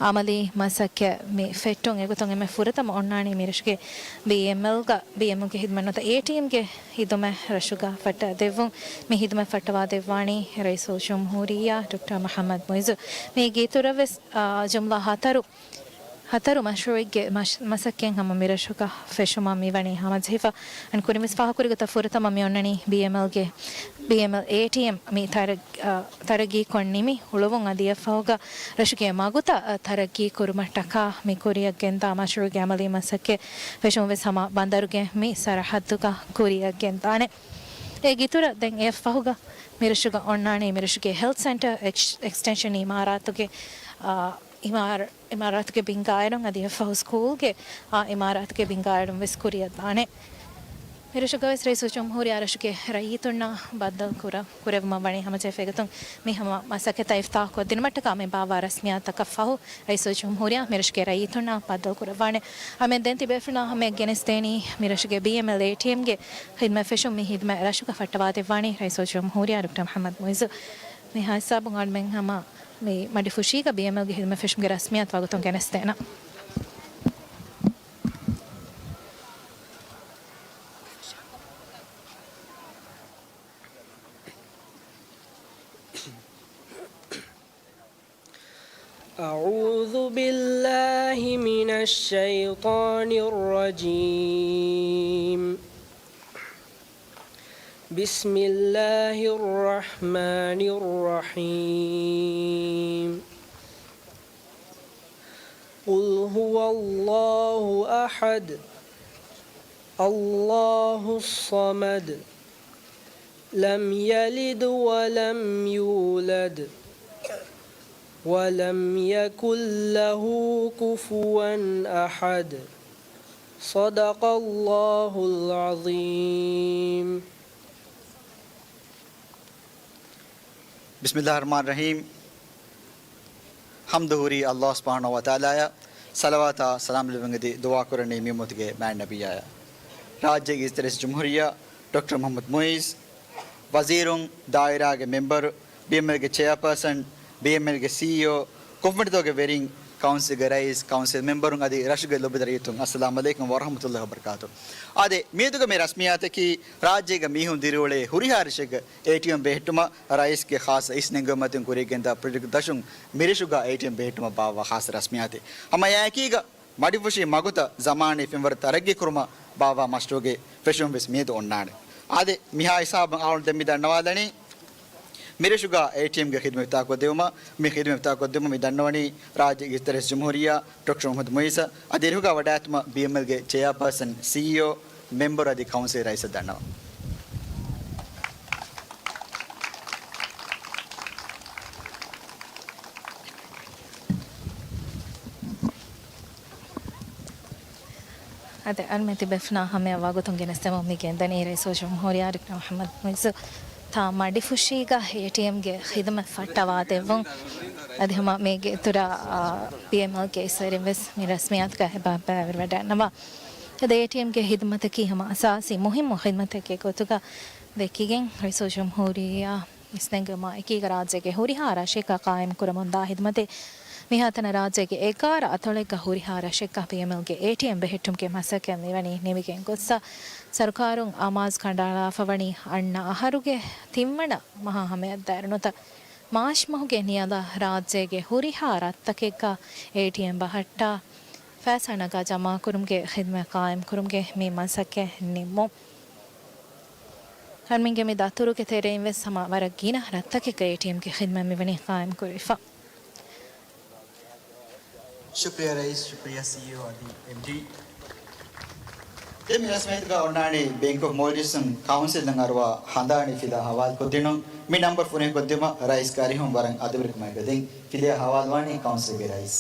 އަމަލީ މަސައްކަތް މި ފެއްޓުން. އެގޮތުން އެންމެ ފުރަތަމަ އޮންނާނީ މިރަށުގެ ބީއެމްއެލްގަ، ބީއެމްއެލްގެ ހިދުމަތް ނުވަތަ އޭޓީއެމްގެ ހިދުމަތް ރަށުގަ ފައްޓަވާދެއްވުން. މި ހިދުމަތް ފައްޓަވާދެއްވާނީ ރައީސުލްޖުމްހޫރިއްޔާ ޑޮކްޓަރ މުޙައްމަދު މުޢިއްޒު. މީގެ އިތުރަށް ވެސް، އާ، ޖުމްލަ ހަތަރު، ހަތަރު މަޝްރޫޢެއްގެ މަޝް-، މަސައްކަތް ހަމަ މިރަށުގަ ފެށުމަށް މިވަނީ ހަމަޖެހިފަ. އަން ކުރިން ވެސް ފާހަގަކުރި ގޮތަށް ފުރަތަމަ މި އޮންނަނީ ބީއެމްއެލްގެ، ބީއެމްއެލް އޭޓީއެމް މި ތަރައް-، އާ، ތަރައްގީކޮށް ނިމި އުޅުވުން އަދި އެއަށްފަހުގަ ރަށުގެ މަގުތައް ތަރައްގީ ކުރުމަށްޓަކާ މި ކުރިއަށް ގެންދާ މަޝްރޫޢުގެ އަމަލީ މަސައްކަތް ފެށުން ވެސް ހަމަ ބަނދަރުގެ މި ސަރަހައްދުގަ ކުރިއަށް ގެންދާނެ. އޭގެ އިތުރަށް ދެން އެއަށްފަހުގަ މިރަށުގަ އޮންނާނީ މިރަށުގެ ހެލްތު ސެންޓަރ އެކްސް-، އެކްސްޓެންޝަން އިމާރާތުގެ، އާ، އިމާރ-، އިމާރާތުގެ ބިންގާއެޅުން އަދި އެއަށްފަހު ސްކޫލްގެ، އާ، އިމާރާތުގެ ބިންގާއެޅުން ވެސް ކުރިއަށް ދާނެ. މިރަށުގަވެސް ރައީސުލްޖުމްހޫރިއްޔާ ރަށުގެ ރައްޔިތުންނާ ބައްދަލު ކުރަ-، ކުރެވުމަށް ވަނީ ހަމަޖެހިފައިގަތުން މި ހަމަ މަސައްކަތަށް އިފްތާޙް ކޮށްދިނުމަށްޓަކާ މި ބާއްވާ ރަސްމިއްޔާތަކަށް ފަހު ރައީސުލްޖުމްހޫރިއްޔާ މިރަށުގެ ރައްޔިތުންނާ ބައްދަލު ކުރައްވާނެ. އަމެން ދެން ތިބޭފުޅުންނާ ހަމަޔަށް ގެނެސްދޭނީ މިރަށުގެ ބީއެމްއެލް އޭޓީއެމްގެ ހިދުމަތް ފެށުން. މި ހިދުމަތް ރަށުގަ ފައްޓަވާދެއްވާނީ ރައީސުލްޖުމްހޫރިއްޔާ ޑޮކްޓަރ މުޙައްމަދު މުޢިއްޒު. މި ހިސާބުން އަޅުމެން ހަމަ މި މަޑިފުށީގަ ބީއެމްއެލްގެ ހިދުމަތް ފެށުމުގެ ރަސްމިއްޔާތު ވަގުތުން ގެނެސްދޭނަން. أعوذ بالله من الشيطان الرجيم. بسم الله الرحمن الرحيم. قل هو الله أحد، الله الصمد، لم يلد ولم يولد، ولم يكن له كفوا أحد. صدق الله العظيم. ބިސްމިއްލާހި ރަޙްމާނި ރަޙީމް. ޙަމްދު ހުރީ ﷲ ސުބްޙާނަހޫ ވަތަޢާލާއަށް، ޞަލަވާތާ ސަލާމް ލެއްވުން އެދި ދުޢާ ކުރަނީ މި އުއްމަތުގެ މާތް ނަބިއްޔާއަށް. ރާއްޖޭގެ އިއްޒަތްތެރި ރައީސުލްޖުމްހޫރިއްޔާ ޑޮކްޓަރ މުޙައްމަދު މުޢިއްޒު، ވަޒީރުން، ދާއިރާގެ މެމްބަރު، ބީއެމްއެލްގެ ޗެއާޕާސަން، ބީއެމްއެލްގެ ސީއީއޯ، ކޮމިޓީތަކުގެ ވެރިން، ކައުންސިލްގެ ރައީސް، ކައުންސިލް މެމްބަރުން އަދި ރަށުގެ ލޮބުވެތި ރައްޔިތުން، އައްސަލާމް ޢަލައިކުމް ވަރަޙްމަތުﷲ ވަބަރަކާތު. އާދެ، މިއަދުގެ މި ރަސްމިއްޔާތަކީ ރާއްޖޭގަ މީހުން ދިރިއުޅޭ ހުރިހާ ރަށެއްގަ އޭޓީއެމް ބެހެއްޓުމަށް ރައީސްގެ ޚާއްޞަ އިސް ނެންގެވުމަތިން ކުރިއަށްގެންދާ ޕްރޮޖެކްޓް ދަށުން މިރަށުގަ އޭޓީއެމް ބެހެއްޓުމަށް ބާއްވާ ޚާއްޞަ ރަސްމިއްޔާތެއް. ހަމަ އެއާއެކީގަ މަޑިފުށި މަގުތައް ޒަމާނީ ފެންވަރު ތަރައްގީ ކުރުމަށް ބާއްވާ މަޝްރޫޢުގެ ފެށުން ވެސް މިއަދު އޮންނާނެ. އާދެ، މިހާ ހިސާބަށް އަޅުގަނޑު ދެން މި ދަންނަވާލަނީ، މިރަށުގަ އޭޓީއެމްގެ ޚިދުމަތް އިފްތާޙްކޮށްދެވުމަށް، މި ޚިދުމަތް އިފްތާޙްކޮށްދެވުމަށް މި ދަންނަވަނީ ރާއްޖޭގެ އިއްޒަތްތެރި ރައީސުލްޖުމްހޫރިއްޔާ ޑޮކްޓަރ މުޙައްމަދު މުޢިއްޒަށް. އަދި އިރުގަ ވަޑައިގަތުމަށް ބީއެމްއެލްގެ ޗެއާޕާސަން، ސީއީއޯ، މެމްބަރު އަދި ކައުންސިލް ރައީސަށް ދަންނަވަން. އާދެ، އަންމެ ތިބޭފުޅުންނާ ހަމަޔަށް ވަގުތުން ގެނެސްދެމުން މި ގެންދަނީ ރައީސުލްޖުމްހޫރިއްޔާ ޑޮކްޓަރ މުޙައްމަދު މުޢިއްޒު. ތާ މަޑިފުށީގަ އޭޓީއެމްގެ ޚިދުމަތް ފައްޓަވާދެއްވުން. އަދި ހަމަ މީގެ އިތުރަށް، އާ، ބީއެމްއެލްގެ އިސްވެރިން ވެސް މި ރަސްމިއްޔާތުގަ އެބަ ބައިވެރިވެވަޑައިގަންނަވާ. އަދި އޭޓީއެމްގެ ޚިދުމަތަކީ ހަމަ އަސާސީ މުހިއްމު ޚިދުމަތެއްގެ ގޮތުގަ ދެއްކިގެން، ރައީސުލްޖުމްހޫރިއްޔާ އިސްނެންގެވުމާ އެކީގަ ރާއްޖޭގެ ހުރިހާ ރަށެއްގަ ޤާއިމް ކުރަމުންދާ ޚިދުމަތެއް. މިހާތަނަށް ރާއްޖޭގެ އެގާރަ އަތޮޅެއްގަ ހުރިހާ ރަށެއްގަ ބީއެމްއެލްގެ އޭޓީއެމް ބެހެއްޓުމުގެ މަސައްކަތް މިވަނީ ނިމިގެން ގޮއްސަ، ސަރުކާރުން އަމާޒު ކަނޑައަޅާފަ ވަނީ އަންނަ އަހަރުގެ ތިންވަނަ މަހާ ހަމަޔަށްދާއިރު ނުތަ މާޗް މަހުގެ ނިޔަލަށް ރާއްޖޭގެ ހުރިހާ ރަށްތަކެއްގަ އޭޓީއެމް ބަހައްޓާ ފައިސާ ނަގާ ޖަމާކުރުމުގެ ޚިދުމަތް ޤާއިމްކުރުމުގެ މި މަސައްކަތް ނިންމުން. އަޅުމެންގެ މި ދަތުރުގެ ތެރެއިން ވެސް ހަމަ ވަރަށް ގިނަ ރަށްތަކެއްގަ އޭޓީއެމްގެ ޚިދުމަތް މިވަނީ ޤާއިމް ކުރެވިފަ. ޝުކްރިޔާ ރައީސް، ޝުކްރިޔާ ސީއީއޯ އަދި އެމްޑީ. ދެން މި ރަސްމިއްޔާތުގަ އޮންނާނީ ބޭންކް އޮފް މޯލްޑިވްސް ކައުންސިލްއަށް އަރުވާ ހަނދާނީ ފިލާ ހަވާލުކޮށްދިނުން. މި ނަންބަރު ފުރިހަމަ ކޮށްދިނުމަށް ރައީސް ކަރިހުން ވަރަށް އަދަބުވެރިކަމާއެކު ދެން ފިލާ ހަވާލުވާނީ ކައުންސިލްގެ ރައީސް.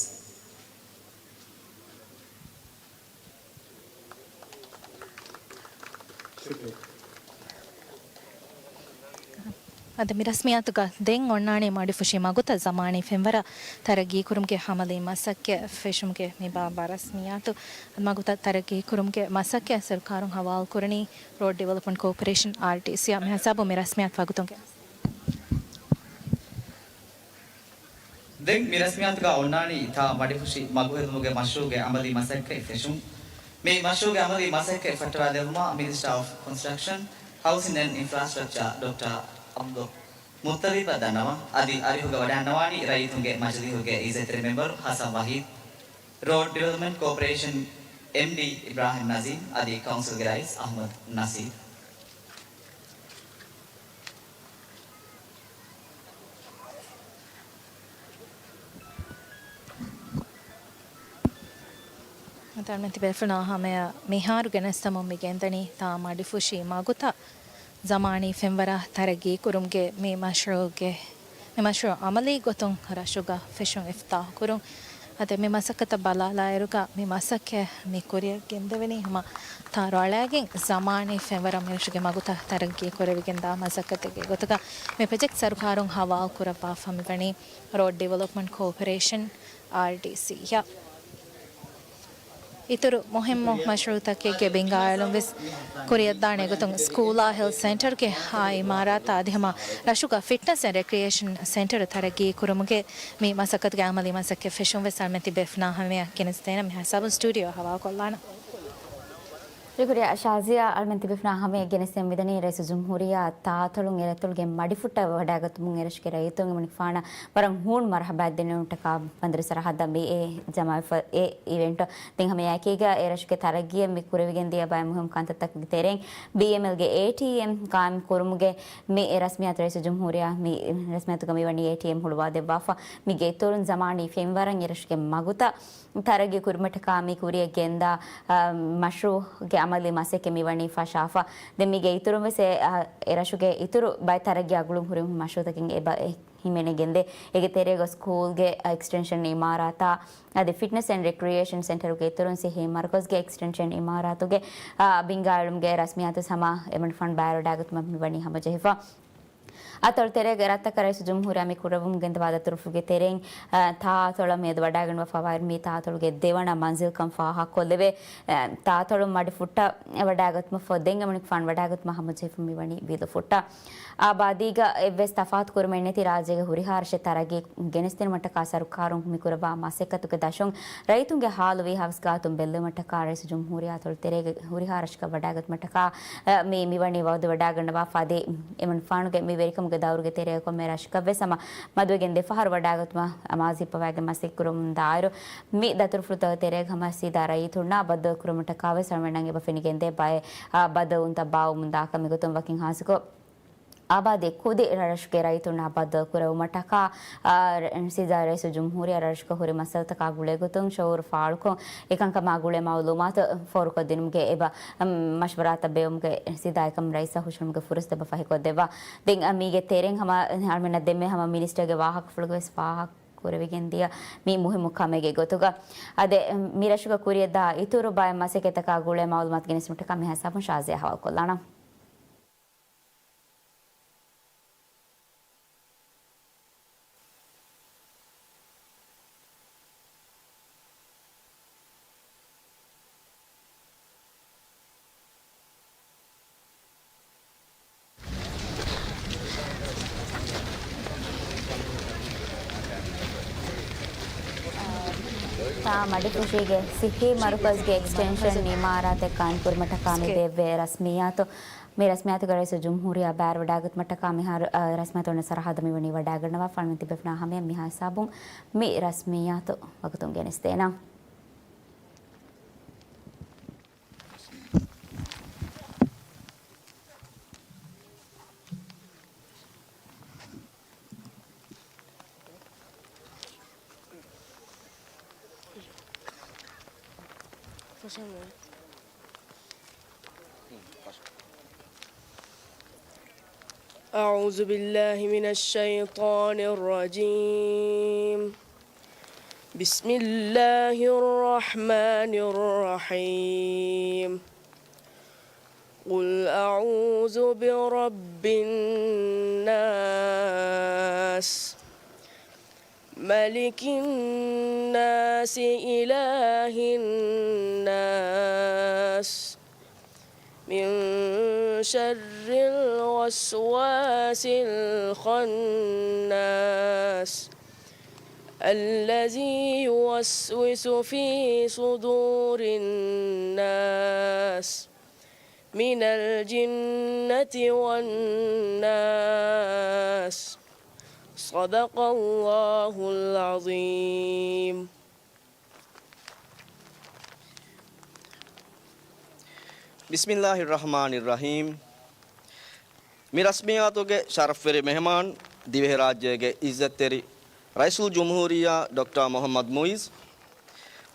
އަދި މި ރަސްމިއްޔާތުގަ ދެން އޮންނާނީ މަޑިފުށި މަގުތައް ޒަމާނީ ފެންވަރަށް ތަރައްގީކުރުމުގެ އަމަލީ މަސައްކަތް ފެށުމުގެ މި ބާއްވާ ރަސްމިއްޔާތު. މަގުތައް ތަރައްގީކުރުމުގެ މަސައްކަތް ސަރުކާރުން ހަވާލުކުރަނީ ރޯޑް ޑިވެލޮޕްމަންޓް ކޯޕަރޭޝަން، އާރްޑީސީ، އަށް. މި ހިސާބުން މި ރަސްމިއްޔާތު ވަގުތުން ގެނެސް. ދެން މި ރަސްމިއްޔާތުގަ އޮންނާނީ ތާ މަޑިފުށި މަގުހެދުމުގެ މަޝްރޫޢުގެ އަމަލީ މަސައްކަތް ފެށުން. މި މަޝްރޫޢުގެ އަމަލީ މަސައްކަތް ފައްޓަވާދެއްވުމަށް މިނިސްޓަރ އޮފް ކޮންސްޓްރަކްޝަން، ހައުސިން އެންޑް އިންފްރާސްޓްރަކްޗާ ޑޮކްޓަރ އަބްދުލް މުއްޠަލިބަށް ދަންނަވަން. އަދި އަރިހުގަ ވަޑައިގަންނަވާނީ ރައްޔިތުންގެ މަޖިލީހުގެ އިއްޒަތްތެރި މެމްބަރު ހަސަން ވަހީދު، ރޯޑް ޑިވެލޮޕްމަންޓް ކޯޕަރޭޝަން އެމްޑީ އިބްރާހިމް ނަޒީމް އަދި ކައުންސިލްގެ ރައީސް އަޙްމަދު ނަސީރު. އަޅުމެން ތިބޭފުޅުންނާ ހަމަޔަށް މިހާރު ގެނެސްދެމުން މި ގެންދަނީ ތާ މަޑިފުށި މަގުތައް ޒަމާނީ ފެންވަރަށް ތަރައްގީކުރުމުގެ މި މަޝްރޫޢުގެ، މި މަޝްރޫޢު އަމަލީ ގޮތުން ރަށުގަ ފެށުން އިފްތިތާޙުކުރުން. އަދި މި މަސައްކަތަށް ބަލާލާއިރުގަ މި މަސައްކަތް މި ކުރިއަށް ގެންދެވެނީ ހަމަ ތާރު އަޅައިގެން ޒަމާނީ ފެންވަރަށް މިރަށުގެ މަގުތައް ތަރައްގީ ކުރެވިގެންދާ މަސައްކަތެއްގެ ގޮތުގަ. މި ޕްރޮޖެކްޓް ސަރުކާރުން ހަވާލު ކުރައްވާފަ މިވަނީ ރޯޑް ޑިވެލޮޕްމަންޓް ކޯޕަރޭޝަން، އާރްޑީސީ، އަށް. އިތުރު މުހިއްމު މަޝްރޫޢުތަކެއްގެ ބިންގާއެޅުން ވެސް ކުރިއަށްދާނެ ގޮތުން ސްކޫލާ ހެލްތް ސެންޓަރުގެ އާ އިމާރާތާ އަދި ހަމަ ރަށުގަ ފިޓްނަސް އެންޑް ރެކްރިއޭޝަން ސެންޓަރު ތަރައްގީ ކުރުމުގެ މި މަސައްކަތުގެ އަމަލީ މަސައްކަތް ފެށުން ވެސް އަޅުމެން ތިބޭފުޅުންނާ ހަމަޔަށް ގެނެސްދޭނަން. މި ހިސާބުން ސްޓޫޑިއޯ ހަވާލުކޮށްލާނަން. ޝުކުރިއްޔާ ޝާޒިޔާ. އަޅުމެން ތިބޭފުޅުންނާ ހަމަޔަށް ގެނެސްދެމުން މިދަނީ ރައީސުލްޖުމްހޫރިއްޔާ ތާއަތޮޅުން އެރަށްތަޅުގެ މަޑިފުއްޓަށް ވަޑައިގަތުމުން އެރަށުގެ ރައްޔިތުން އެމަނިކުފާނަށް ވަރަށް ހޫނު މަރުޙަބާ ދެންނެވުމަށްޓަކާ ބަނދަރު ސަރަހައްދަށް މިއޭ ޖަމާވެފަ އެ އިވެންޓް. ދެން ހަމައެކީގަ އެރަށުގެ ތަރައްގީއަށް މި ކުރެވިގެންދިޔަ ބައެއް މުހިއްމު ކަންތައްތަކުގެ ތެރެއިން ބީއެމްއެލްގެ އޭޓީއެމް ޤާއިމް ކުރުމުގެ މި ރަސްމިއްޔާތު ރައީސުލްޖުމްހޫރިއްޔާ މި ރަސްމިއްޔާތުގަ މިވަނީ އޭޓީއެމް ހުޅުވާދެއްވާފަ. މީގެ އިތުރުން ޒަމާނީ ފެންވަރަށް އެރަށުގެ މަގުތައް ތަރައްގީ ކުރުމަށްޓަކާ މި ކުރިއަށް ގެންދާ، އަ، މަޝްރޫޢުގެ އަމަލީ މަސައްކަތް މިވަނީ ފަށާފަ. ދެން މީގެ އިތުރުން ވެސް އެ، އަ، އެރަށުގެ އިތުރު ބައެއް ތަރައްގީ އަގުޅުން ހުރި މަޝްރޫޢުތަކެއް އެބަ އެ ހިމެނިގެންދޭ. އޭގެ ތެރޭގަ ސްކޫލްގެ އެކްސްޓެންޝަން އިމާރާތާ އަދި ފިޓްނަސް އެންޑް ރެކްރިއޭޝަން ސެންޓަރުގެ އިތުރުން ސިއްހީ މަރުކަޒުގެ އެކްސްޓެންޝަން އިމާރާތުގެ، އާ، ބިންގާއެޅުމުގެ ރަސްމިއްޔާތު ހަމަ އެމަނިކުފާނު ބައިވެރިވެވަޑައިގަތުމަށް މިވަނީ ހަމަޖެހިފަ. އަތޮޅު ތެރޭގެ ރަށްތަކަށް ރައީސުލްޖުމްހޫރިއްޔާ މި ކުރެވުމުން ގެންދަވާ ދަތުރުފުޅުގެ ތެރެއިން، އާ، ތާއަތޮޅަށް މިއަދު ވަޑައިގަންނަވާފައިވާއިރު މި ތާއަތޮޅުގެ ދެވަނަ މަންޒިލްކަން ފާހަގަކޮށްލެވޭ. އާ، ތާއަތޮޅު މަޑިފުއްޓަށް ވަޑައިގަތުމަށްފަހު ދެން އެމަނިކުފާނު ވަޑައިގަތުމަށް ހަމަޖެހިފަ މިވަނީ ވިލުފުއްޓަށް. އާބާދީގަ އެއްވެސް ތަފާތު ކުރުމެއް ނެތި ރާއްޖޭގެ ހުރިހާ ރަށެއް ތަރައްގީ ގެނެސްދިނުމަށްޓަކާ ސަރުކާރުން މިކުރައްވާ މަސައްކަތުގެ ދަށުން ރައްޔިތުންގެ ހާލު ވީހާވެސް ގާތުން ބެއްލެވުމަށްޓަކާ ރައީސުލްޖުމްހޫރިއްޔާ އަތޮޅު ތެރޭގެ ހުރިހާ ރަށަކަށް ވަޑައިގަތުމަށްޓަކާ، އަ، މި، މިވަނީ ވައުދު ވަޑައިގަންނަވާފަ. އަދި އެމަނިކުފާނުގެ މި ވެރިކަމުގެ ދައުރުގެ ތެރޭގަ ކޮންމެ ރަށަކަށްވެސް ހަމަ މަދުވެގެން ދެފަހަރު ވަޑައިގަތުމަށް އަމާޒު ހިއްޕަވައިގެން މަސައްކަތް ކުރަމުންދާއިރު، މި ދަތުރުފުޅުތަކުގެ ތެރޭގަ ހަމަ ސީދާ ރައްޔިތުންނާ ބައްދަލުކުރުމަށްޓަކާވެސް އަޅުމެންނަށް އެބަ ފެނިގެންދޭ ބައެއް، އާ، ބައްދަލުވުންތައް ބާއްވަމުންދާކަމެއް ގޮތުން ވަކިން ހާއްސަކޮށް، އާބާދީ ކުދި ރަށުގެ ރައްޔިތުންނާ ބައްދަލު ކުރެވުމަށްޓަކާ، އާ، ރ-، ސީދާ ރައީސުލްޖުމްހޫރިއްޔާ ރަށަކަށް ހުރި މައްސަލަތަކާ ގުޅޭގޮތުން ޝުޢޫރު ފާޅުކޮށް، އެކަންކަމާ ގުޅޭ މައުލޫމާތު ފޯރުކޮށްދިނުމުގެ އެބަ، އަމް، މަޝްވަރާތައް ބޭއްވުމުގެ ސީދާ އެކަމަށް ރައީސަށް ހުށަހެޅުމުގެ ފުރުސަތު އެބަ ފަހިކޮށްދެއްވާ. ދެން، އަ، މީގެ ތެރެއިން ހަމަ އަޅުމެންނަށް ދެންމެ ހަމަ މިނިސްޓަރގެ ވާހަކަފުޅުގަވެސް ފާހަގަ ކުރެވިގެންދިޔަ މި މުހިއްމު ކަމެއްގެ ގޮތުގަ. އަދި، އަމް، މި ރަށުގަ ކުރިއަށްދާ އިތުރު ބައެއް މަސައްކަތްތަކާ ގުޅޭ މައުލޫމާތު ގެނެސްދިނުމަށްޓަކާ މި ހިސާބުން ޝާޒިޔާ ހަވާލުކޮށްލާނަން. މަޑިފުށީގެ ސިއްހީ މަރުކަޒުގެ އެކްސްޓެންޝަން އިމާރާތެއް ޤާއިމްކުރުމަށްޓަކާ މި ބޭއްވޭ ރަސްމިއްޔާތު. މި ރަސްމިއްޔާތުގެ ރައީސުލްޖުމްހޫރިއްޔާ ބައިވެރިވަޑައިގަތުމަށްޓަކާ މިހާރު، އަ، ރަސްމިއްޔާތު އޮންނަ ސަރަހައްދަށް މިވަނީ ވަޑައިގަންނަވާ. ފާޅުމެން ތިބޭފުޅުންނާ ހަމަޔަށް މިހާ ހިސާބުން މި ރަސްމިއްޔާތު ވަގުތުން ގެނެސްދޭނަން. أعوذ بالله من الشيطان الرجيم. بسم الله الرحمن الرحيم. قل أعوذ برب الناس، ملك الناس، إله الناس، من شر الوسواس الخناس، الذي يوسوس في صدور الناس، من الجنة والناس. صدق الله العظيم. بسم الله الرحمن الرحيم. މި ރަސްމިއްޔާތުގެ ޝަރަފްވެރި މެހެމާން، ދިވެހިރާއްޖޭގެ އިއްޒަތްތެރި ރައީސުލްޖުމްހޫރިއްޔާ ޑޮކްޓަރ މުޙައްމަދު މުޢިއްޒު،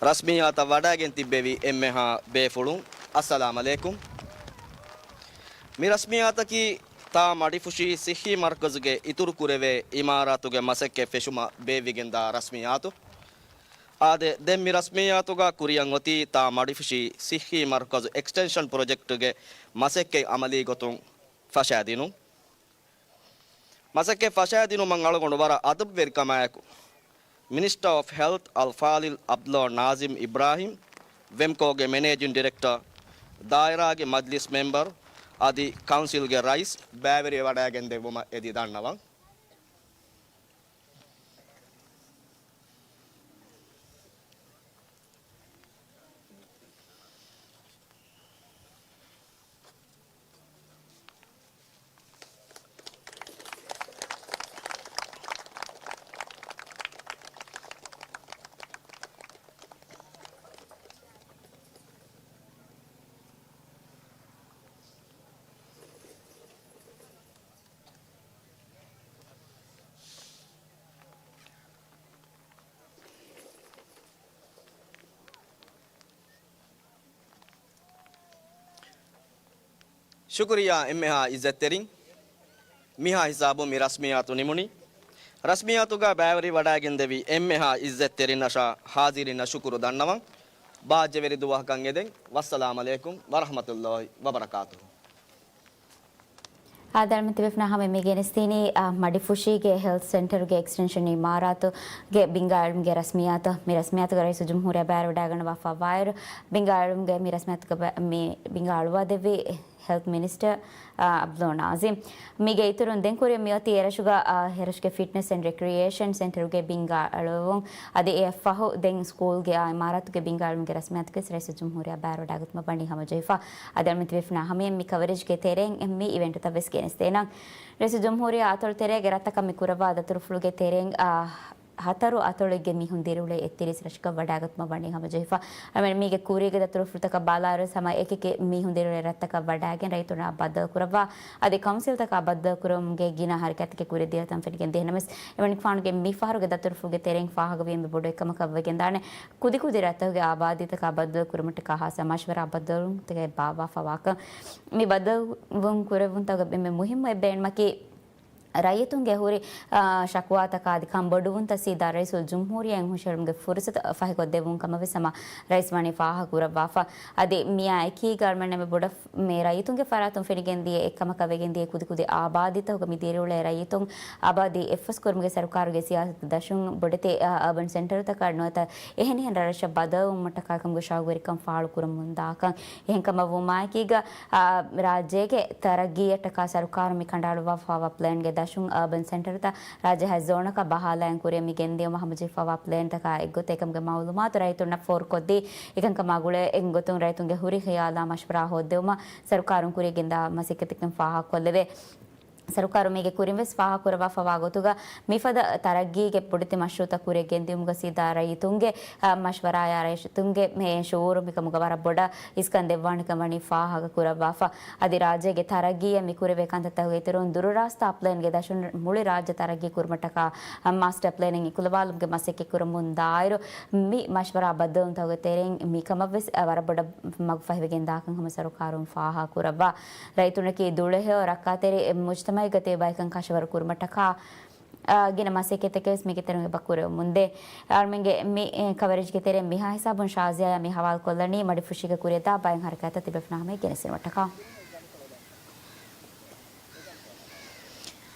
ރަސްމިއްޔާތަށް ވަޑައިގެން ތިއްބެވި އެންމެހާ ބޭފުޅުން، އައްސަލާމް ޢަލައިކުމް. މި ރަސްމިއްޔާތަކީ ތާ މަޑިފުށީ ސިއްހީ މަރުކަޒުގެ އިތުރު ކުރެވޭ އިމާރާތުގެ މަސައްކަތް ފެށުމަށް ބޭއްވިގެންދާ ރަސްމިއްޔާތު. އާދެ، ދެން މި ރަސްމިއްޔާތުގަ ކުރިއަށް އޮތީ ތާ މަޑިފުށީ ސިއްހީ މަރުކަޒު އެކްސްޓެންޝަން ޕްރޮޖެކްޓުގެ މަސައްކަތް ޢަމަލީ ގޮތުން ފަށައިދިނުން. މަސައްކަތް ފަށައިދިނުމަށް އަޅުގަނޑު ވަރަށް އަދަބުވެރިކަމާއެކު، މިނިސްޓަރ އޮފް ހެލްތް އަލްފާޟިލް ޢަބްދުﷲ ނާޒިމް އިބްރާހިމް، ވެމްކޯގެ މެނޭޖިން ޑިރެކްޓަރ، ދާއިރާގެ މަޖްލިސް މެމްބަރު އަދި ކައުންސިލްގެ ރައީސް ބައިވެރިވެވަޑައިގެންދެއްވުމަށް އެދި ދަންނަވަން. ޝުކުރިއްޔާ އެންމެހާ އިއްޒަތްތެރިން. މިހާ ހިސާބުން މި ރަސްމިއްޔާތު ނިމުނީ. ރަސްމިއްޔާތުގަ ބައިވެރިވަޑައިގެންދެވި އެންމެހާ އިއްޒަތްތެރިންނަށާ ހާޒިރިންނަށް ޝުކުރު ދަންނަވަން. ބާއްޖަވެރި ދުވަހަކަށް އެދެން. ވައްސަލާމް ޢަލައިކުމް ވަރަޙްމަތުﷲ ވަބަރަކާތުހު. އާދެ، އަޅުމެން ތިބޭފުޅުންނާ ހަމަ މި ގެނެސްދިނީ، އާ، މަޑިފުށީގެ ހެލްތް ސެންޓަރުގެ އެކްސްޓެންޝަން އިމާރާތުގެ ބިންގާ އެޅުމުގެ ރަސްމިއްޔާތު. މި ރަސްމިއްޔާތުގަ ރައީސުލްޖުމްހޫރިއްޔާ ބައިވެރިވަޑައިގަންނަވާފަ ވާއިރު، ބިންގާ އެޅުމުގެ މި ރަސްމިއްޔާތުގަ ބަ-، މި ބިންގާ އަޅުވާދެއްވީ ހެލްތް މިނިސްޓަރ، އާ، ޢަބްދުﷲ ނާޒިމް. މީގެ އިތުރުން ދެން ކުރިއަށް މިއޮތީ އެރަށުގަ، އާ، އެރަށުގެ ފިޓްނެސް އެންޑް ރެކްރިއޭޝަން ސެންޓަރުގެ ބިންގާ އެޅުވުން. އަދި އެއަށްފަހު ދެން ސްކޫލްގެ އާ އިމާރާތުގެ ބިންގާ އެޅުމުގެ ރަސްމިއްޔާތުގެ ރައީސުލްޖުމްހޫރިއްޔާ ބައިވެރިވަޑައިގަތުމަށް ވަނީ ހަމަޖެހިފަ. އަދި އަޅުމެން ތިބޭފުޅުންނާ ހަމަޔަށް މި ކަވަރޭޖްގެ ތެރެއިން މި އިވެންޓުތައް ވެސް ގެނެސްދޭނަން. ރައީސުލްޖުމްހޫރިއްޔާ އަތޮޅު ތެރޭގެ ރަށްތަކަށް މި ކުރައްވާ ދަތުރުފުޅުގެ ތެރެއިން، އާ، ހަތަރު އަތޮޅެއްގެ މީހުން ދިރިއުޅޭ އެއްތިރީސް ރަށަކަށް ވަޑައިގަތުމަށް ވަނީ ހަމަޖެހިފަ. އަޅުމެން މީގެ ކުރީގެ ދަތުރުފުޅުތަކަށް ބަލާއިރުވެސް ހަމަ އެކިއެކި މީހުން ދިރިއުޅޭ ރަށްތަކަށް ވަޑައިގެން ރައްޔިތުންނާ ބައްދަލުކުރައްވާ، އަދި ކައުންސިލްތަކާ ބައްދަލުކުރުމުގެ ގިނަ ހަރަކާތްތަކެއް ކުރިއަށް ދިޔަ ގޮތަށް ފެނިގެން ދިޔަ ނަމަވެސް، އެމަނިކުފާނުގެ މިފަހަރުގެ ދަތުރުފުޅުގެ ތެރެއިން ފާހަގަވީ އެންމެ ބޮޑު އެއްކަމަކަށް ވެގެންދާނެ. ކުދިކުދި ރަށްތަކުގެ އާބާދީތަކާ ބައްދަލުކުރުމަށްޓަކާ ހާއްސަ މަޝްވަރާ ބައްދަލުވުންތަކެއް ބާއްވާފަ ވާކަން. މި ބައްދަލުވުން ކުރެއްވުންތަކުގެ އެންމެ މުހިއްމު އެއް ބޭނުމަކީ، ރައްޔިތުންގެ ހުރި، އާ، ޝަކުވާތަކާ އަދި ކަންބޮޑުވުންތައް ސީދާ ރައީސުލްޖުމްހޫރިއްޔާއިން ހުށަހެޅުމުގެ ފުރުސަތު ފަހިކޮށްދެއްވުން ކަމަށް ވެސް ހަމަ ރައީސް ވަނީ ފާހަގަކުރައްވާފަ. އަދި މިއާ އެކީގަ އަޅުމެންނަށް އެންމެ ބޮޑަށް މި ރައްޔިތުންގެ ފަރާތުން ފެނިގެން ދިޔަ އެއްކަމަކަށް ވެގެން ދިޔަ ކުދިކުދި އާބާދީތަކުގަ މި ދިރިއުޅޭ ރައްޔިތުން އާބާދީ އެއްފަސްކުރުމުގެ ސަރުކާރުގެ ސިޔާސަތު ދަށުން ބޮޑެތި، އާ، އާބަން ސެންޓަރުތަކާ ނުވަތަ އެހެނިހެން ރަށްރަށަށް ބަދަލުވުމަށްޓަކާ ކަމުގެ ޝައުގުވެރިކަން ފާޅުކުރަމުންދާކަން. އެހެންކަމަށް ވުމާއެކީގަ، އާ، ރާއްޖޭގެ ތަރައްގީއަށްޓަކާ ސަރުކާރުން މި ކަނޑައަޅުއްވާފަވާ ޕްލޭންގެ ދަށުން އާބަން ސެންޓަރުތައް ރާއްޖެ ހަތް ޒޯނަކަށް ބަހާލައިން ކުރިއަށް މި ގެންދިއުމަށް ހަމަޖެހިފައިވާ ޕްލޭންތަކާ އެއްގޮތަށް އެކަމުގެ މައުލޫމާތު ރައްޔިތުންނަށް ފޯރުކޮށްދީ، އެކަންކަމާ ގުޅޭ އެއްގޮތުން ރައްޔިތުންގެ ހުރި ޚިޔާލާ މަޝްވަރާ ހޯއްދެވުމަށް ސަރުކާރުން ކުރިއަށް ގެންދާ މަސައްކަތްތަކުން ފާހަގަކޮށްލެވޭ. ސަރުކާރުން މީގެ ކުރިން ވެސް ފާހަގަކުރައްވާފައިވާ ގޮތުގަ މިފަދަ ތަރައްގީގެ ބޮޑެތި މަޝްރޫއުތައް ކުރިއަށް ގެންދިއުމުގަ ސީދާ ރައްޔިތުންގެ، އަ، މަޝްވަރާޔާ ރައްޔިތުންގެ މި ޝުއޫރު މިކަމުގަ ވަރަށް ބޮޑަށް އިސްކަން ދެއްވާނެކަން ވަނީ ފާހަގަކުރައްވާފަ. އަދި ރާއްޖޭގެ ތަރައްގީއަށް މި ކުރެވޭ ކަންތައްތަކުގެ އިތުރުން ދުރުރާސްތާ ޕްލޭންގެ ދަށުން މުޅި ރާއްޖެ ތަރައްގީ ކުރުމަށްޓަކާ މާސްޓަ ޕްލޭނިން އިކުލަވާލުމުގެ މަސައްކަތް ކުރަމުން ދާއިރު، މި މަޝްވަރާ ބައްދަލުވުންތަކުގެ ތެރެއިން މިކަމަށްވެސް ވަރަށް ބޮޑަށް މަގު ފަހިވެގެން ދާކަން ހަމަ ސަރުކާރުން ފާހަގަކުރައްވާ. ރައްޔިތުންނަކީ ދުޅަހެޔޮ ރައްކާތެރި މުޖްތަމައެއްގަ ތިބޭ ބައެއްކަން ކަށަވަރު ކުރުމަށްޓަކާ، އާ، ގިނަ މަސައްކަތްތަކެއް ވެސް މީގެ ތެރެއިން އެބަ ކުރެވެމުންދޭ. އަޅުމެންގެ މި، އެ، ކަވަރޭޖްގެ ތެރެއިން މިހާ ހިސާބުން ޝާޒިޔާއާ މި ހަވާލުކޮށްލަނީ މަޑިފުށީގަ ކުރިއަށްދާ ބައެއް ހަރަކާތްތައް ތިބޭފުޅުންނާ ހަމަޔަށް ގެނެސްދިނުމަށްޓަކާ.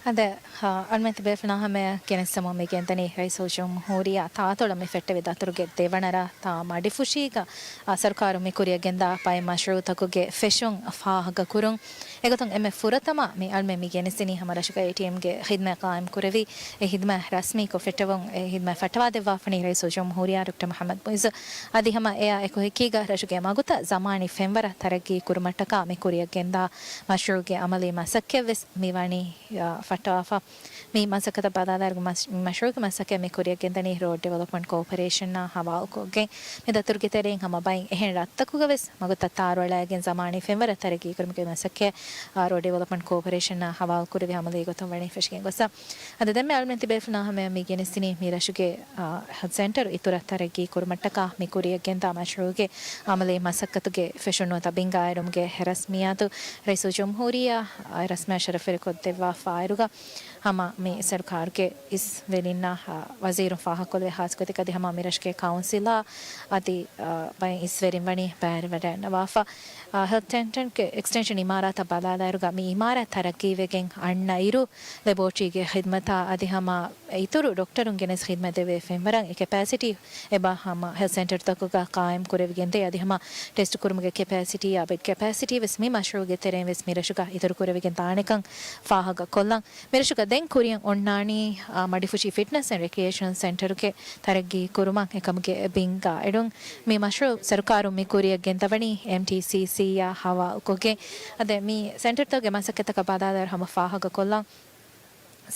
އަދި، އަ، އަޅުމެން ތިބޭފުޅުންނާ ހަމަޔަށް ގެނެސްދެމުން މި ގެންދަނީ ރައީސުލްޖުމްހޫރިއްޔާ ތާއަތޮޅަށް މި ފެއްޓެވި ދަތުރުގެ ދެވަނަ ރާ ތާ މަޑިފުށީގަ، އަ، ސަރުކާރުން މި ކުރިއަށް ގެންދާ ބައެއް މަޝްރޫއުތަކުގެ ފެށުން ފާހަގަކުރުން. އެގޮތުން އެންމެ ފުރަތަމަ މި އަޅުމެން މި ގެނެސްދިނީ ހަމަ ރަށުގަ އޭޓީއެމްގެ ޚިދުމަތް ޤާއިމް ކުރެވި، އެ ޚިދުމަތް ރަސްމީކޮށް ފެއްޓެވުން، އެ ޚިދުމަތް ފައްޓަވާދެއްވާފަނީ ރައީސުލްޖުމްހޫރިއްޔާ ޑޮކްޓަރ މުޙައްމަދު މުޢިއްޒު. އަދި ހަމަ އެއާ އެކު ހިކީގަ ރަށުގެ މަގުތައް ޒަމާނީ ފެންވަރަށް ތަރައްގީ ކުރުމަށްޓަކާ މި ކުރިއަށް ގެންދާ މަޝްރޫޢުގެ ޢަމަލީ މަސައްކަތްވެސް މި ވަނީ، އާ، ފައްޓަވާފަ. މި މަސައްކަތަށް ބަލާލާއިރު މަސް-، މަޝްރޫޢުގެ މަސައްކަތް މި ކުރިއަށް ގެންދަނީ ރޯޑް ޑިވެލޮޕްމަންޓް ކޯޕަރޭޝަނާ ހަވާލުކޮށްގެން. މި ދަތުރުގެ ތެރެއިން ހަމަ ބައެއް އެހެން ރަށްތަކުގަ ވެސް މަގުތައް ތާރުއަޅައިގެން ޒަމާނީ ފެންވަރަށް ތަރައްގީ ކުރުމުގެ މަސައްކަތް، އާ، ރޯޑް ޑިވެލޮޕްމަންޓް ކޯޕަރޭޝަނާ ހަވާލު ކުރެވި ޢަމަލީ ގޮތުން ވަނީ ފެށިގެން ގޮސް. އަދި ދެންމެ އަޅުމެން ތިބޭފުޅުންނާ ހަމަޔަށް މި ގެނެސްދިނީ މި ރަށުގެ، އާ، ހެލްތް ސެންޓަރު އިތުރަށް ތަރައްގީ ކުރުމަށްޓަކާ މި ކުރިއަށް ގެންދާ މަޝްރޫޢުގެ ޢަމަލީ މަސައްކަތުގެ ފެށުން ނުވަތަ ބިންގާއެޅުމުގެ ރަސްމިއްޔާތު ރައީސުލްޖުމްހޫރިއްޔާ ރަސްމިއްޔާ ޝަރަފުވެރިކޮށްދެއްވާފަ އިރުގަ ހަމަ މި ސަރުކާރުގެ އިސްވެރިންނާ، އާ، ވަޒީރުން ފާހަގަކޮށްލެވޭ ޚާއްސަ ގޮތެއްގަ އަދި ހަމަ މި ރަށުގެ ކައުންސިލާ އަދި، އާ، ބައެއް އިސްވެރިން ވަނީ ބައިވެރިވަޑައިގަންނަވާފަ. އާ، ހެލްތް ސެންޓަރުގެ އެކްސްޓެންޝަން އިމާރާތަށް ބަލާލާއިރުގަ މި އިމާރާތް ތަރައްގީވެގެން އަންނަ އިރު، ލެބޯޓްރީގެ ޚިދުމަތާ އަދި ހަމަ އިތުރު ޑޮކްޓަރުން ގެނެސް ޚިދުމަތް ދެވޭ ފެންވަރަށް އެ ކެޕޭސިޓީ އެބަ ހަމަ ހެލްތް ސެންޓަރުތަކުގަ ޤާއިމް ކުރެވިގެންދޭ. އަދި ހަމަ ޓެސްޓް ކުރުމުގެ ކެޕޭސިޓީއާ ބެޑް ކެޕޭސިޓީ ވެސް މި މަޝްރޫޢުގެ ތެރެއިން ވެސް މި ރަށުގަ އިތުރު ކުރެވިގެން ދާނެކަން ފާހަގަ ކޮށްލަން. މި ރަށުގަ ދެން ކުރިއަށް އޮންނާނީ، އާ، މަޑިފުށި ފިޓްނަސް އެންޑް ރެކްރިއޭޝަން ސެންޓަރުގެ ތަރައްގީ ކުރުމަށް އެކަމުގެ ބިންގާ އެޅުން. މި މަޝްރޫޢު ސަރުކާރުން މި ކުރިއަށް ގެންދަވަނީ އެމްޓީސީސީއާ ހަވާލުކޮށްގެން. އަދި މި ސެންޓަރުތަކުގެ މަސައްކަތްތަކަށް ބަލާލާއިރު ހަމަ ފާހަގަކޮށްލަން.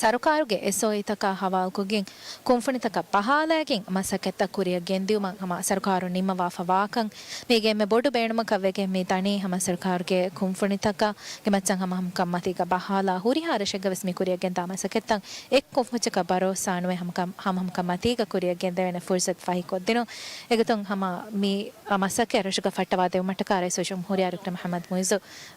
ސަރުކާރުގެ އެސްއޯއީތަކާ ހަވާލުކޮށްގެން ކުންފުނިތަކަށް ބަހާލައިގެން މަސައްކަތްތައް ކުރިއަށް ގެންދިއުމަށް ހަމަ ސަރުކާރުން ނިންމަވާފަ ވާކަން. މީގެ އެންމެ ބޮޑު ބޭނުމަކަށް ވެގެން މި ދަނީ ހަމަ ސަރުކާރުގެ ކުންފުނިތަކަށް ގެ މައްޗަށް ހަމަހަމަކަން މަތީގަ ބަހާލާ ހުރިހާ ރަށެއްގަ ވެސް މި ކުރިއަށް ގެންދާ މަސައްކަތްތައް އެއްކޮށްފުއްޗަކަށް ބަރޯސާ ނުވެ ހަމަކަން، ހަމަހަމަކަން މަތީގަ ކުރިއަށް ގެންދެވޭނެ ފުރުސަތު ފަހިކޮށްދިނުން. އެގޮތުން ހަމަ މި މަސައްކަތް ރަށުގަ ފައްޓަވާ ދެވުމަށްޓަކާ ރައީސުލްޖުމްހޫރިއްޔާ ޑޮކްޓަރ މުޙައްމަދު މުޢިއްޒު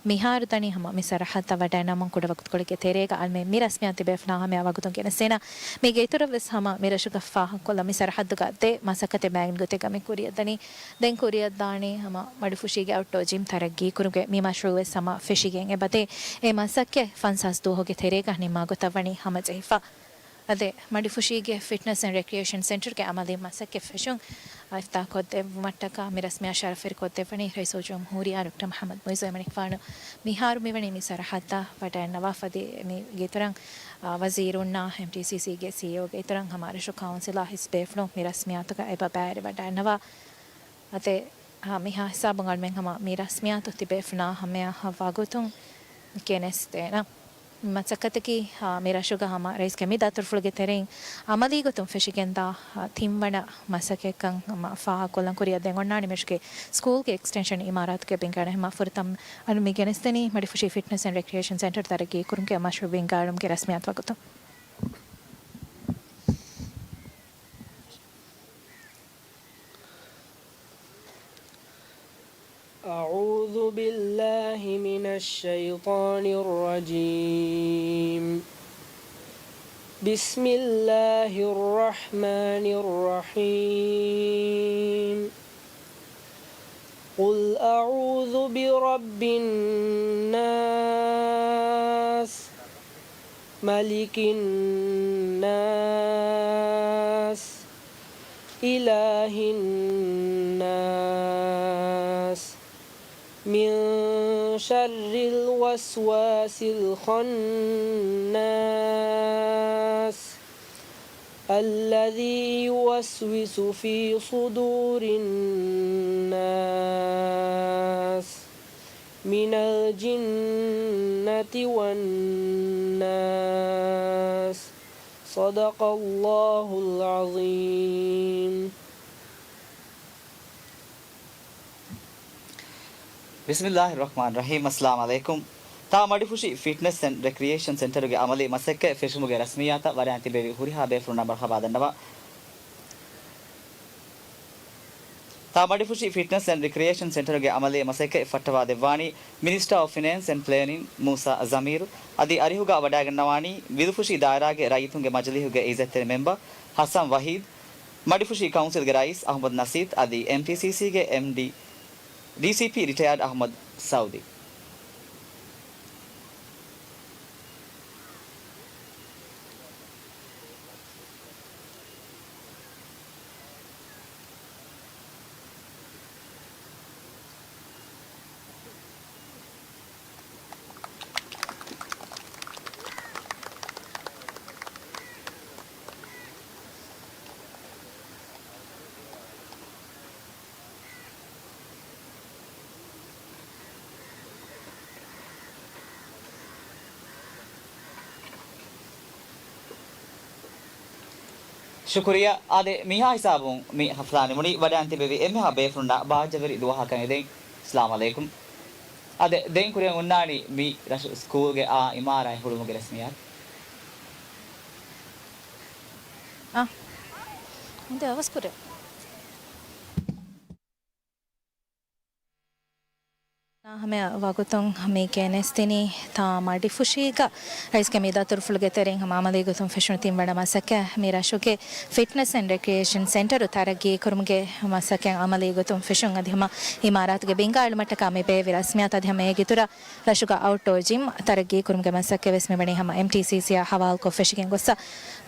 މިހާރު ދަނީ ހަމަ މި ސަރަހައްދަށް ވަޑައިނަމުން ކުޑަ ވަގުތުކޮޅެއްގެ ތެރޭގަ އަޅުމެން މި ރަސްމިއްޔާތު ތިބޭފުޅުންނާ ހަމަޔަށް ވަގުތުން ގެނެސްދޭނަން. މީގެ އިތުރަށް ވެސް ހަމަ މި ރަށުގަ ފާހަގަކޮށްލަން މި ސަރަހައްދުގަ ދެ މަސައްކަތެއް މައިގަނޑު ގޮތެއްގަ މި ކުރިއަށް ދަނީ. ދެން ކުރިއަށް ދާނީ ހަމަ މަޑިފުށީގެ އައުޓްޑޯ ޖިމް ތަރައްގީ ކުރުމުގެ މި މަޝްރޫޢު ވެސް ހަމަ ފެށިގެން އެބަދޭ. އެ މަސައްކަތް ފަންސާސް ދުވަހުގެ ތެރޭގަ ނިންމާ ގޮތަށް ވަނީ ހަމަޖެހިފަ. އަދި މަޑިފުށީގެ ފިޓްނަސް އެންޑް ރެކްރިއޭޝަން ސެންޓަރުގެ އަމަލީ މަސައްކަތް ފެށުން އިފްތިތާޙް ކޮށްދެއްވުމަށްޓަކާ މި ރަސްމިއްޔާ ޝަރަފުވެރިކޮށްދެއްވަނީ ރައީސުލްޖުމްހޫރިއްޔާ ޑޮކްޓަރ މުޙައްމަދު މުޢިއްޒު. އެމަނިކުފާނު މިހާރު މިވަނީ މި ސަރަހައްދަށް ވަޑައިންނަވާފަ. އަދި މީގެ އިތުރަށް، އާ، ވަޒީރުންނާ އެމްޓީސީސީގެ ސީއީއޯގެ އިތުރަށް ހަމަ ރަށު ކައުންސިލާ ހިސްބޭފުޅުން މި ރަސްމިއްޔާތުގަ އެބަ ބައިވެރިވަޑައިންނަވާ. އަދި، އާ، މިހާ ހިސާބުން އަޅުމެން ހަމަ މި ރަސްމިއްޔާތު ތިބޭފުޅުންނާ ހަމަޔަށް ވަގުތުން ގެނެސްދޭނަން. މަސައްކަތަކީ، އާ، މި ރަށުގަ ހަމަ ރައީސްގެ މި ދަތުރުފުޅުގެ ތެރެއިން އަމަލީގޮތުން ފެށިގެންދާ، އާ، ތިންވަނަ މަސައްކަތްކަން ހަމަ ފާހަގަކޮށްލަން. ކުރިއަށް ދެން އޮންނާނީ މިރަށުގެ ސްކޫލްގެ އެކްސްޓެންޝަން އިމާރާތުގެ ބިންގާ އެޅުން. ހަމަ ފުރަތަމަ އަޅު މި ގެނެސްދެނީ މަޑިފުށީ ފިޓްނަސް އެންޑް ރެކްރިއޭޝަން ސެންޓަރު ތަރައްގީ ކުރުމުގެ މަޝްރޫޢު ބިންގާ އެޅުމުގެ ރަސްމިއްޔާތު ވަގުތު. أعوذ بالله من الشيطان الرجيم. بسم الله الرحمن الرحيم. قل أعوذ برب الناس، ملك الناس، إله الناس، من شر الوسواس الخناس الذي يوسوس في صدور الناس من الجنة والناس. صدق الله العظيم. بسم الله الرحمن الرحيم. އައްސަލާމު ޢަލައިކުމް. ތާ މަޑިފުށި ފިޓްނެސް އެންޑް ރެކްރިއޭޝަން ސެންޓަރުގެ އަމަލީ މަސައްކަތް ފެށުމުގެ ރަސްމިއްޔާތަށް ވަޑައިގެން ތިއްބެވި ހުރިހާ ބޭފުޅުންނަށް މަރުޙަބާ ދަންނަވަން. ތާ މަޑިފުށި ފިޓްނެސް އެންޑް ރެކްރިއޭޝަން ސެންޓަރުގެ އަމަލީ މަސައްކަތް ފައްޓަވާ ދެއްވާނީ މިނިސްޓަރ އޮފް ފިނޭންސް އެންޑް ޕްލޭނިން މޫސާ ޒަމީރު. އަދި އަރިހުގަ ވަޑައިގަންނަވާނީ ވިލުފުށި ދާއިރާގެ ރައްޔިތުންގެ މަޖިލީހުގެ އިއްޒަތްތެރި މެމްބަރ ހަސަން ވަހީދު، މަޑިފުށި ކައުންސިލްގެ ރައީސް އަޙްމަދު ނަސީދު އަދި އެމްޓީސީސީގެ އެމްޑީ، ޑީސީޕީ ރިޓަޔާޑް އަޙްމަދު ސައުދީ. ޝުކުރިއްޔާ. އާދެ، މިހާ ހިސާބުން މި ހަފްލާ ނިމުނީ. ވަޑައިގެން ތިއްބެވި އެންމެހާ ބޭފުޅުންނަށް ބާއްޖަވެރި ދުވަހަކަށް އެދެން. އައްސަލާމު ޢަލައިކުމް. އާދެ، ދެން ކުރިއަށް އޮންނާނީ މި ރަށު ސްކޫލްގެ އާ އިމާރާތް ހުޅުވުމުގެ ރަސްމިއްޔާތު. އާ، އިނދެ އަވަސް ކުރޭ. ހަމަޔަށް ވަގުތުން މި ގެނެސްދިނީ ތާ މަޑިފުށީގަ ރައީސްގެ މި ދަތުރުފުޅުގެ ތެރެއިން ހަމަ އަމަލީ ގޮތުން ފެށުނު ތިންވަނަ މަސައްކަތް. މި ރަށުގެ ފިޓްނެސް އެންޑް ރެކްރިއޭޝަން ސެންޓަރު ތަރައްގީ ކުރުމުގެ މަސައްކަތް އަމަލީ ގޮތުން ފެށުން އަދި ހަމަ އިމާރާތުގެ ބިންގާ އެޅުމަށްޓަކާ މި ބޭއްވި ރަސްމިއްޔާތު އަދި ހަމަ އޭގެ އިތުރަށް ރަށުގަ އައުޓްޑޯ ޖިމް ތަރައްގީ ކުރުމުގެ މަސައްކަތް ވެސް މިވަނީ ހަމަ އެމްޓީސީސީއާ ހަވާލުކޮށް ފެށިގެން ގޮއްސަ.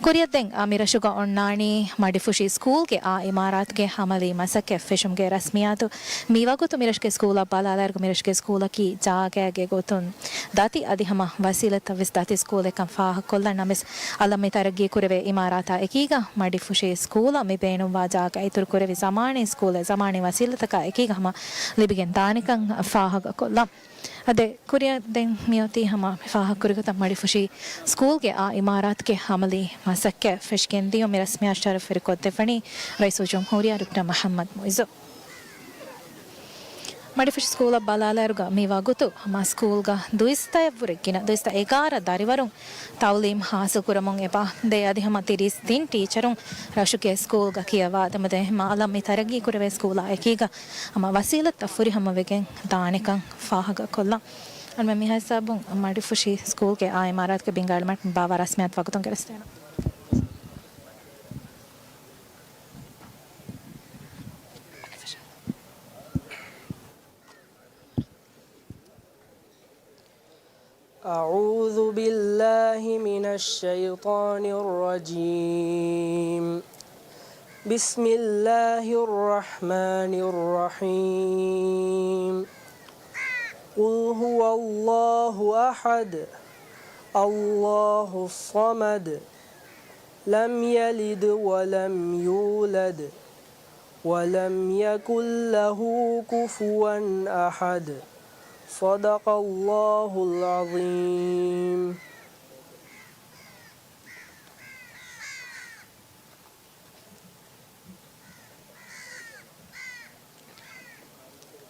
ކުރިއަށް ދެން މި ރަށުގަ އޮންނާނީ މަޑިފުށި ސްކޫލްގެ އާ އިމާރާތުގެ އަމަލީ މަސައްކަތް ފެށުމުގެ ރަސްމިއްޔާތު. މިވަގުތު މި ރަށުގެ ސްކޫލަށް ބަލާލާއިރު މި ރަށުގެ ސްކޫލަކީ ޖާގައިގެ ގޮތުން ދަތި އަދި ހަމަ ވަސީލަތްތައް ވެސް ދަތި ސްކޫލެއްކަން ފާހަގަކޮށްލަން. ނަމަވެސް އަލަށް މި ތަރައްގީ ކުރެވޭ އިމާރާތާ އެކީގަ މަޑިފުށި ސްކޫލަށް މި ބޭނުންވާ ޖާގަ އިތުރު ކުރެވި ޒަމާނީ ސްކޫލެއް ޒަމާނީ ވަސީލަތަކާ އެކީގަ ހަމަ ލިބިގެން ދާނެކަން ފާހަގަކޮށްލަން. އާދެ، ކުރިއަށް ދެން މިއޮތީ ހަމަ މި ފާހަގަކުރި ގޮތަށް މަޑިފުށި ސްކޫލްގެ އާ އިމާރާތުގެ އަމަލީ މަސައްކަތް ފެށިގެންދިޔުން މި ރަސްމިއްޔާ ޝަރަފްވެރިކޮށްދެއްވަނީ ރައީސުލްޖުމްހޫރިއްޔާ ޑޮކްޓަރ މުޙައްމަދު މުޢިއްޒު. މަޑިފުށި ސްކޫލަށް ބަލާލާއިރުގަ މި ވަގުތު ހަމަ ސްކޫލްގަ ދުއިސައްތައެއްވުރެ ގިނަ ދުއިސައްތަ އެގާރަ ދަރިވަރުން ތައުލީމް ހާސިލްކުރަމުން އެބަ ދޭ އަދި ހަމަ ތިރީސް ތިން ޓީޗަރުން ރަށުގެ ސްކޫލްގަ ކިޔަވާ ދެމުދެ ހަމަ އަލަށް މި ތަރައްގީ ކުރެވޭ ސްކޫލާ އެކީގަ ހަމަ ވަސީލަތްތައް ފުރިހަމަވެގެން ދާނެކަން ފާހަގަކޮށްލަން. އަންމެ މިހާ ހިސާބުން މަޑިފުށި ސްކޫލްގެ އާ އިމާރާތުގެ ބިންގާ އެޅުމަށް ބާވާ ރަސްމިއްޔާތު ވަގުތުން ގެނެސްދޭނަން. أعوذ بالله من الشيطان الرجيم. بسم الله الرحمن الرحيم. قل هو الله أحد. الله الصمد. لم يلد ولم يولد. ولم يكن له كفوا أحد. صدق الله العظيم.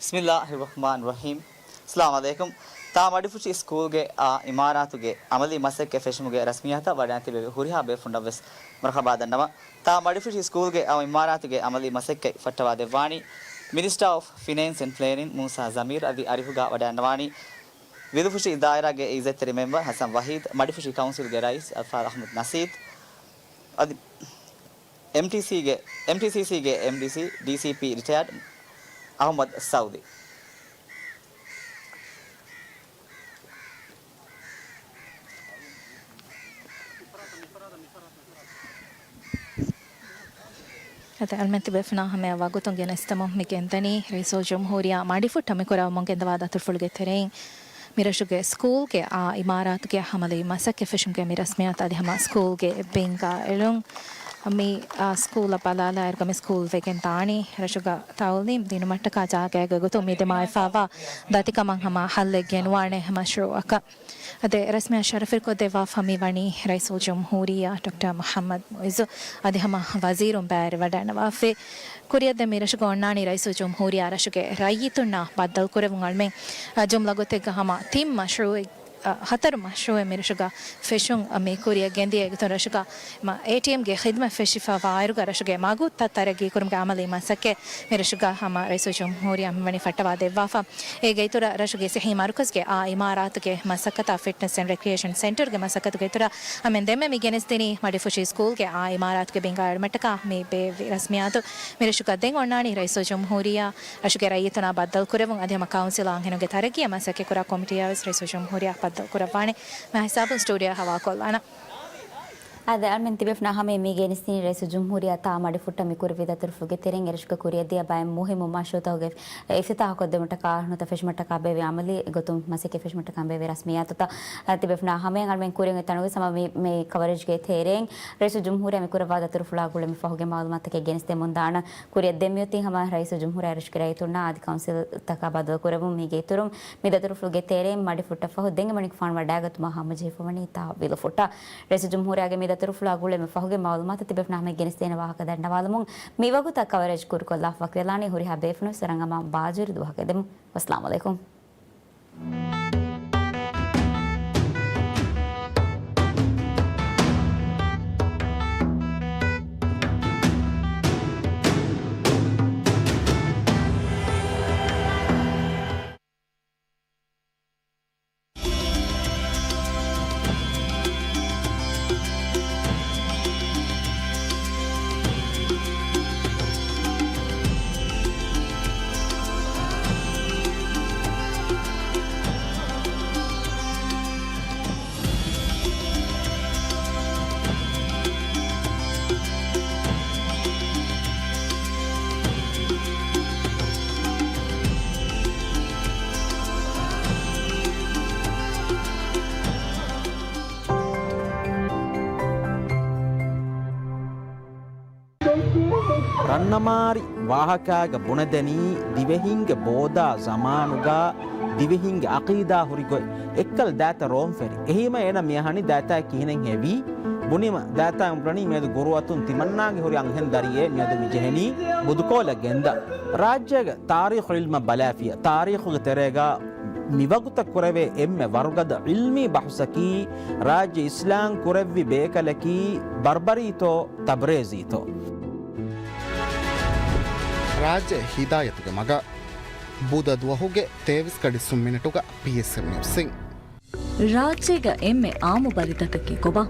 بسم الله الرحمن الرحيم. އައްސަލާމު ޢަލައިކުމް. ތާ މަޑިފުށި ސްކޫލްގެ އާ އިމާރާތުގެ އަމަލީ މަސައްކަތް ފެށުމުގެ ރަސްމިއްޔާތަށް ވަޑައިގެން ތިއްބެވި ހުރިހާ ބޭފުޅުންނަށް ވެސް މަރުޙަބާ ދަންނަވަން. ތާ މަޑިފުށި ސްކޫލްގެ އައު އިމާރާތުގެ އަމަލީ މަސައްކަތް ފައްޓަވާ ދެއްވާނީ މިނިސްޓަރ އޮފް ފިނޭންސް އެންޑް ޕްލޭނިން މޫސާ ޒަމީރު އަދި އަރިހުގަ ވަޑައިގަންނަވާނީ ވިލުފުށި ދާއިރާގެ އިއްޒަތްތެރި މެމްބަރ ހަސަން ވަހީދު، މަޑިފުށި ކައުންސިލްގެ ރައީސް އަލްފާޟް އަޙްމަދު ނަސީދު އަދި އެމްޓީސީގެ، އެމްޓީސީސީގެ އެމްޑީސީ، ޑީސީޕީ ރިޓަޔާޑް އަޙްމަދު ސައުދީ. އަދި އަޅުމެން ތިބޭފުޅުންނާ ހަމަޔަށް ވަގުތުން ގެނެސްދެމުން މި ގެންދަނީ ރައީސުލްޖުމްހޫރިއްޔާ މަޑިފުއްޓަށް މިކުރެވެމުން ގެންދަވާ ދަތުރުފުޅުގެ ތެރެއިން މިރަށުގެ ސްކޫލްގެ އާ އިމާރާތުގެ ހަމަލީ މަސައްކަތް ފެށުމުގެ މި ރަސްމިއްޔާތު އަދި ހަމަ ސްކޫލްގެ ބިންގާ އެޅުން. މި، އާ، ސްކޫލަށް ބަލާލާއިރުގަ މި ސްކޫލް ވެގެން ދާނީ ރަށުގަ ތައުލީމް ދިނުމަށްޓަކާ ޖާގައެއްގެ ގޮތުން މި ދިމާވެފައިވާ ދަތިކަމަށް ހަމަ ހައްލެއް ގެނުވާނެ މަޝްރޫއަކަށް. އަދި ރަސްމިއްޔާ ޝަރަފްވެރިކޮށްދެއްވާފަ މި ވަނީ ރައީސުލްޖުމްހޫރިއްޔާ ޑޮކްޓަރ މުޙައްމަދު މުޢިއްޒު އަދި ހަމަ ވަޒީރުން ބައިވެރިވަޑައިގަންނަވާފައި. ކުރިއަށްދޭން މި ރަށުގަ އޮންނާނީ ރައީސުލްޖުމްހޫރިއްޔާ ރަށުގެ ރައްޔިތުންނާ ބައްދަލުކުރެވުން. އަޅުމެން، އަ، ޖުމްލަ ގޮތެއްގަ ހަމަ ތިން މަޝްރޫއެއް، އަ، ހަތަރު މަޝްރޫއެއް މި ރަށުގަ ފެށުން، އަ، މި ކުރިއަށް ގެންދިޔަ. އެގޮތުން ރަށުގަ މަ، އޭޓީއެމްގެ ޚިދުމަތް ފެށިފައިވާއިރުގަ ރަށުގެ މަގުތައް ތަރައްގީ ކުރުމުގެ އަމަލީ މަސައްކަތް މި ރަށުގަ ހަމަ ރައީސުލްޖުމްހޫރިއްޔާ މިވަނީ ފައްޓަވާ ދެއްވާފަ. އޭގެ އިތުރަށް ރަށުގެ ޞިއްޙީ މަރުކަޒުގެ އާ އިމާރާތުގެ މަސައްކަތާ ފިޓްނަސް އެންޑް ރެކްރިއޭޝަން ސެންޓަރުގެ މަސައްކަތުގެ އިތުރަށް އަމެން ދެންމެ މި ގެނެސްދިނީ މަޑިފުށީ ސްކޫލްގެ އާ އިމާރާތުގެ ބިންގާ އެޅުމަށްޓަކާ މި ބޭއްވި ރަސްމިއްޔާތު. މި ރަށުގަ ދެން އޮންނާނީ ރައީސުލްޖުމްހޫރިއްޔާ ރަށުގެ ރައްޔިތުންނާ ބައްދަލުކުރެވުން އަދި ހަމަ ކައުންސިލާ އަންހެނުންގެ ތަރައްގީއަށް މަސައްކަތްކުރާ ކޮމިޓީއާވެސް ރައީސުލްޖުމްހޫރިއްޔާ ބައްދަލުކުރައްވާނެ. މާހިސާބުން ސްޓޫޑިއޯއަށް ހަވާލުކޮށްލާނަން. އާދެ، އަޅުމެން ތިބޭފުޅުންނާ ހަމަޔަށް މި ގެނެސްދިނީ ރައީސުލްޖުމްހޫރިއްޔާ ތާ މަޑިފުއްޓަށް މި ކުރެއްވި ދަތުރުފުޅުގެ ތެރެއިން އެރަށުގަ ކުރިއަށްދިޔަ ބައެއް މުހިއްމު މަޝްރޫއުތަކުގެ އިފްތިތާހުކޮށްދެމުމަށްޓަކާ ނުތަ ފެށުމަށްޓަކާ ބޭއްވި އަމަލީ ގޮތުން މަސައްކަތް ފެށުމަށްޓަކާ ބޭއްވި ރަސްމިއްޔާތުތައް، އަ، ތިބޭފުޅުންނާ ހަމަޔަށް އަޅުމެން ކުރިއަށް އޮތް ތަނުގެ ސަމަ މި، މި ކަވަރޭޖްގެ ތެރެއިން ރައީސުލްޖުމްހޫރިއްޔާ މި ކުރައްވާ ދަތުރުފުޅާ ގުޅޭ މި ފަހުގެ މައުލޫމާތުތަކެއް ގެނެސްދެމުންދާނަން. ކުރިއަށް ދެން މިއޮތީ ހަމަ ރައީސުލްޖުމްހޫރިއްޔާ އެރަށުގެ ރައްޔިތުންނާ އަދި ކައުންސިލްތަކާ ބައްދަލުކުރެވުން. މީގެ އިތުރުން މި ދަތުރުފުޅުގެ ތެރެއިން މަޑިފުއްޓަށް ފަހު ދެން އަޅުމެން ފާނު ވަޑައިގަތުމަށް ހަމަޖެހިފަވަނީ ތާ ވިލުފުއްޓަށް. ރައީސުލްޖުމްހޫރިއްޔާގެ މި ދަތުރުފުޅާ ގުޅޭ މި ފަހުގެ މައުލޫމާތު ތިބޭފުޅުންނާ ހަމަޔަށް ގެނެސްދޭނެ ވާހަކަ ދަންނަވާލަމުން މިވަގުތަށް ކަވަރޭޖް ކުރުކޮށްލާފަ ވަކިވެލާނީ. ހުރިހާ ބޭފުޅުންވެސް ރަނގަޅަށް ބާޖުވެރި ދުވަހަކަށް ދެމުން. ވައްސަލާމު ޢަލައިކުމް. ރަންނަމާރި ވާހަކާގަ ބުނެދެނީ ދިވެހިންގެ ބޯދާ ޒަމާނުގަ ދިވެހިންގެ އަޤީދާ ހުރި ގޮތް. އެއްކަލަ ދާތަ ރޯންފެރި. އެހީމަ އޭނަ މިއަހަނީ ދާތާ ކިހިނެއް ހެވީ؟ ބުނީމަ ދާތާ ބުނަނީ މިއަދު ގުރުއަތުން ތިމަންނާގެ ހުރި އަންހެން ދަރިއެއް މިއަދު މި ޖެހެނީ ބުދުކޯލަށް ގެންދަ. ރާއްޖޭގެ ތާރީޚު ޢިލްމަށް ބަލާފިޔަ، ތާރީޚުގެ ތެރޭގަ މިވަގުތަށް ކުރެވޭ އެންމެ ވަރުގަދަ ޢިލްމީ ބަހުސަކީ ރާއްޖެ އިސްލާން ކުރެއްވި ބޭކަލަކީ ބަރްބަރީތޯ ތަބްރޭޒީތޯ؟ ރާއްޖެ ހިދާޔަތުގެ މަގަށް. ބުދަ ދުވަހުގެ ތޭވީސް ގަޑިއްސުން މިނެޓުގަ ޕީއެސްއެމް ނިއުސްއިން. ރާއްޖޭގަ އެންމެ އާއްމު ބަލިތަކަކީ ކޮބާ؟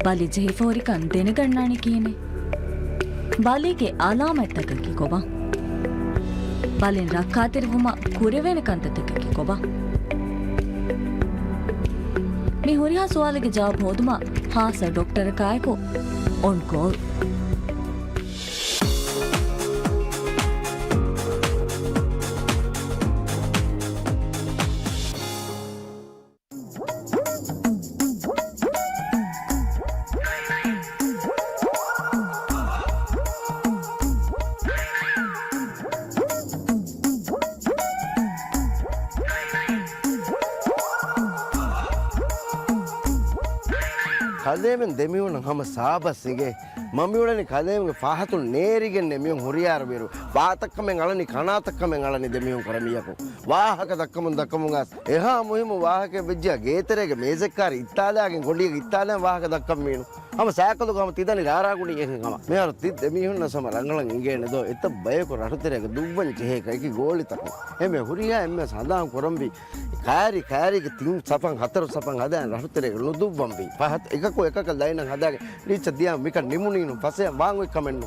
ބަލި ޖެހިފަ ހުރިކަން ދެނެގަންނާނީ ކިހިނެއް؟ ބަލީގެ އަލާމަތްތަކަކީ ކޮބާ؟ ބަލިން ރައްކާތެރިވުމަށް ކުރެވޭނެ ކަންތައްތަކަކީ ކޮބާ؟ މި ހުރިހާ ސުވާލެއްގެ ޖަވާބު ހޯދުމަށް ޚާއްޞަ ޑޮކްޓަރަކާއެކު އޮން ކޯލް. ކަލޭމެން ދެމީހުންނަށް ހަމަ ސާބަސް އިނގޭ. މަ މިއުޅެނީ ކަލޭމެންގެ ފަހަތުން ނޭރިގެންނޭ މިހުން ހުރިހާރު ބިރު. ވާތައްކަމެއް އަޅަނީ، ކަނާތައްކަމެއް އަޅަނީ ދެމީހުން ކުރެ މީހަކު. ވާހަކަ ދައްކަމުން ދައްކަމުން އައިސް އެހާ މުހިއްމު ވާހަކައެއް ވެއްޖިޔާ ގޭތެރޭގެ މޭޒެއްކާރި އިއްތާލާގެން ގޮނޑިއެއް އިއްތާލާން ވާހަކަ ދައްކަން މީނު. ހަމަ ސައިކަލުގަ ހަމަ ތިދަނީ ރާރާ ގުނި އެހެން ހަމަ. މިހާރު ތި ދެމީހުންނަށް ހަމަ ރަނގަޅަށް އިނގޭނެ ދޯ؟ އެތައް ބަޔަކު ރަށުތެރޭގަ ދުއްވަން ޖެހޭ ކައިކި ގޯޅިތަކުން. އެމެ ހުރިހާ އެންމެ ހަނދާން ކުރަންވީ ކާރި ކާރީގެ ތިން ސަފަން ހަތަރު ސަފަން ހަދާން ރަށުތެރޭގަ ނުދުއްވަންވީ. ފަހަތު އެކަކު އެކަކަށް ލައިނަށް ހަދާގެ ރީއްޗަށް ދިޔާ މިކަން ނިމުނީނު ފަސޭ ވާން އޮތް ކަމެއްނު.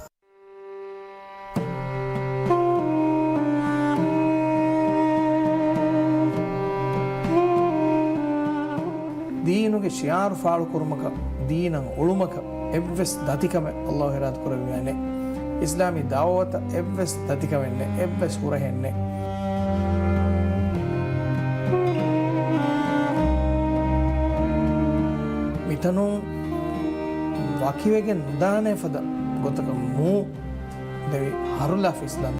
ދީނުގެ ޝިޢާރު ފާޅުކުރުމަކަށް، ދީނަށް އުޅުމަކަށް އެއްވެސް ދަތިކަމެއް ﷲ އިރާދަ ކުރެއްވިއެއް ނެތް. އިސްލާމީ ދަޢުވަތަށް އެއްވެސް ދަތިކަމެއް ނެތް، އެއްވެސް ހުރަހެއް ނެތް. މިތަނުން ވަކިވެގެން ނުދާނެ ފަދަ ގޮތަކަށް މޫ ދެވި ހަރުލާފަ އިސްލާމް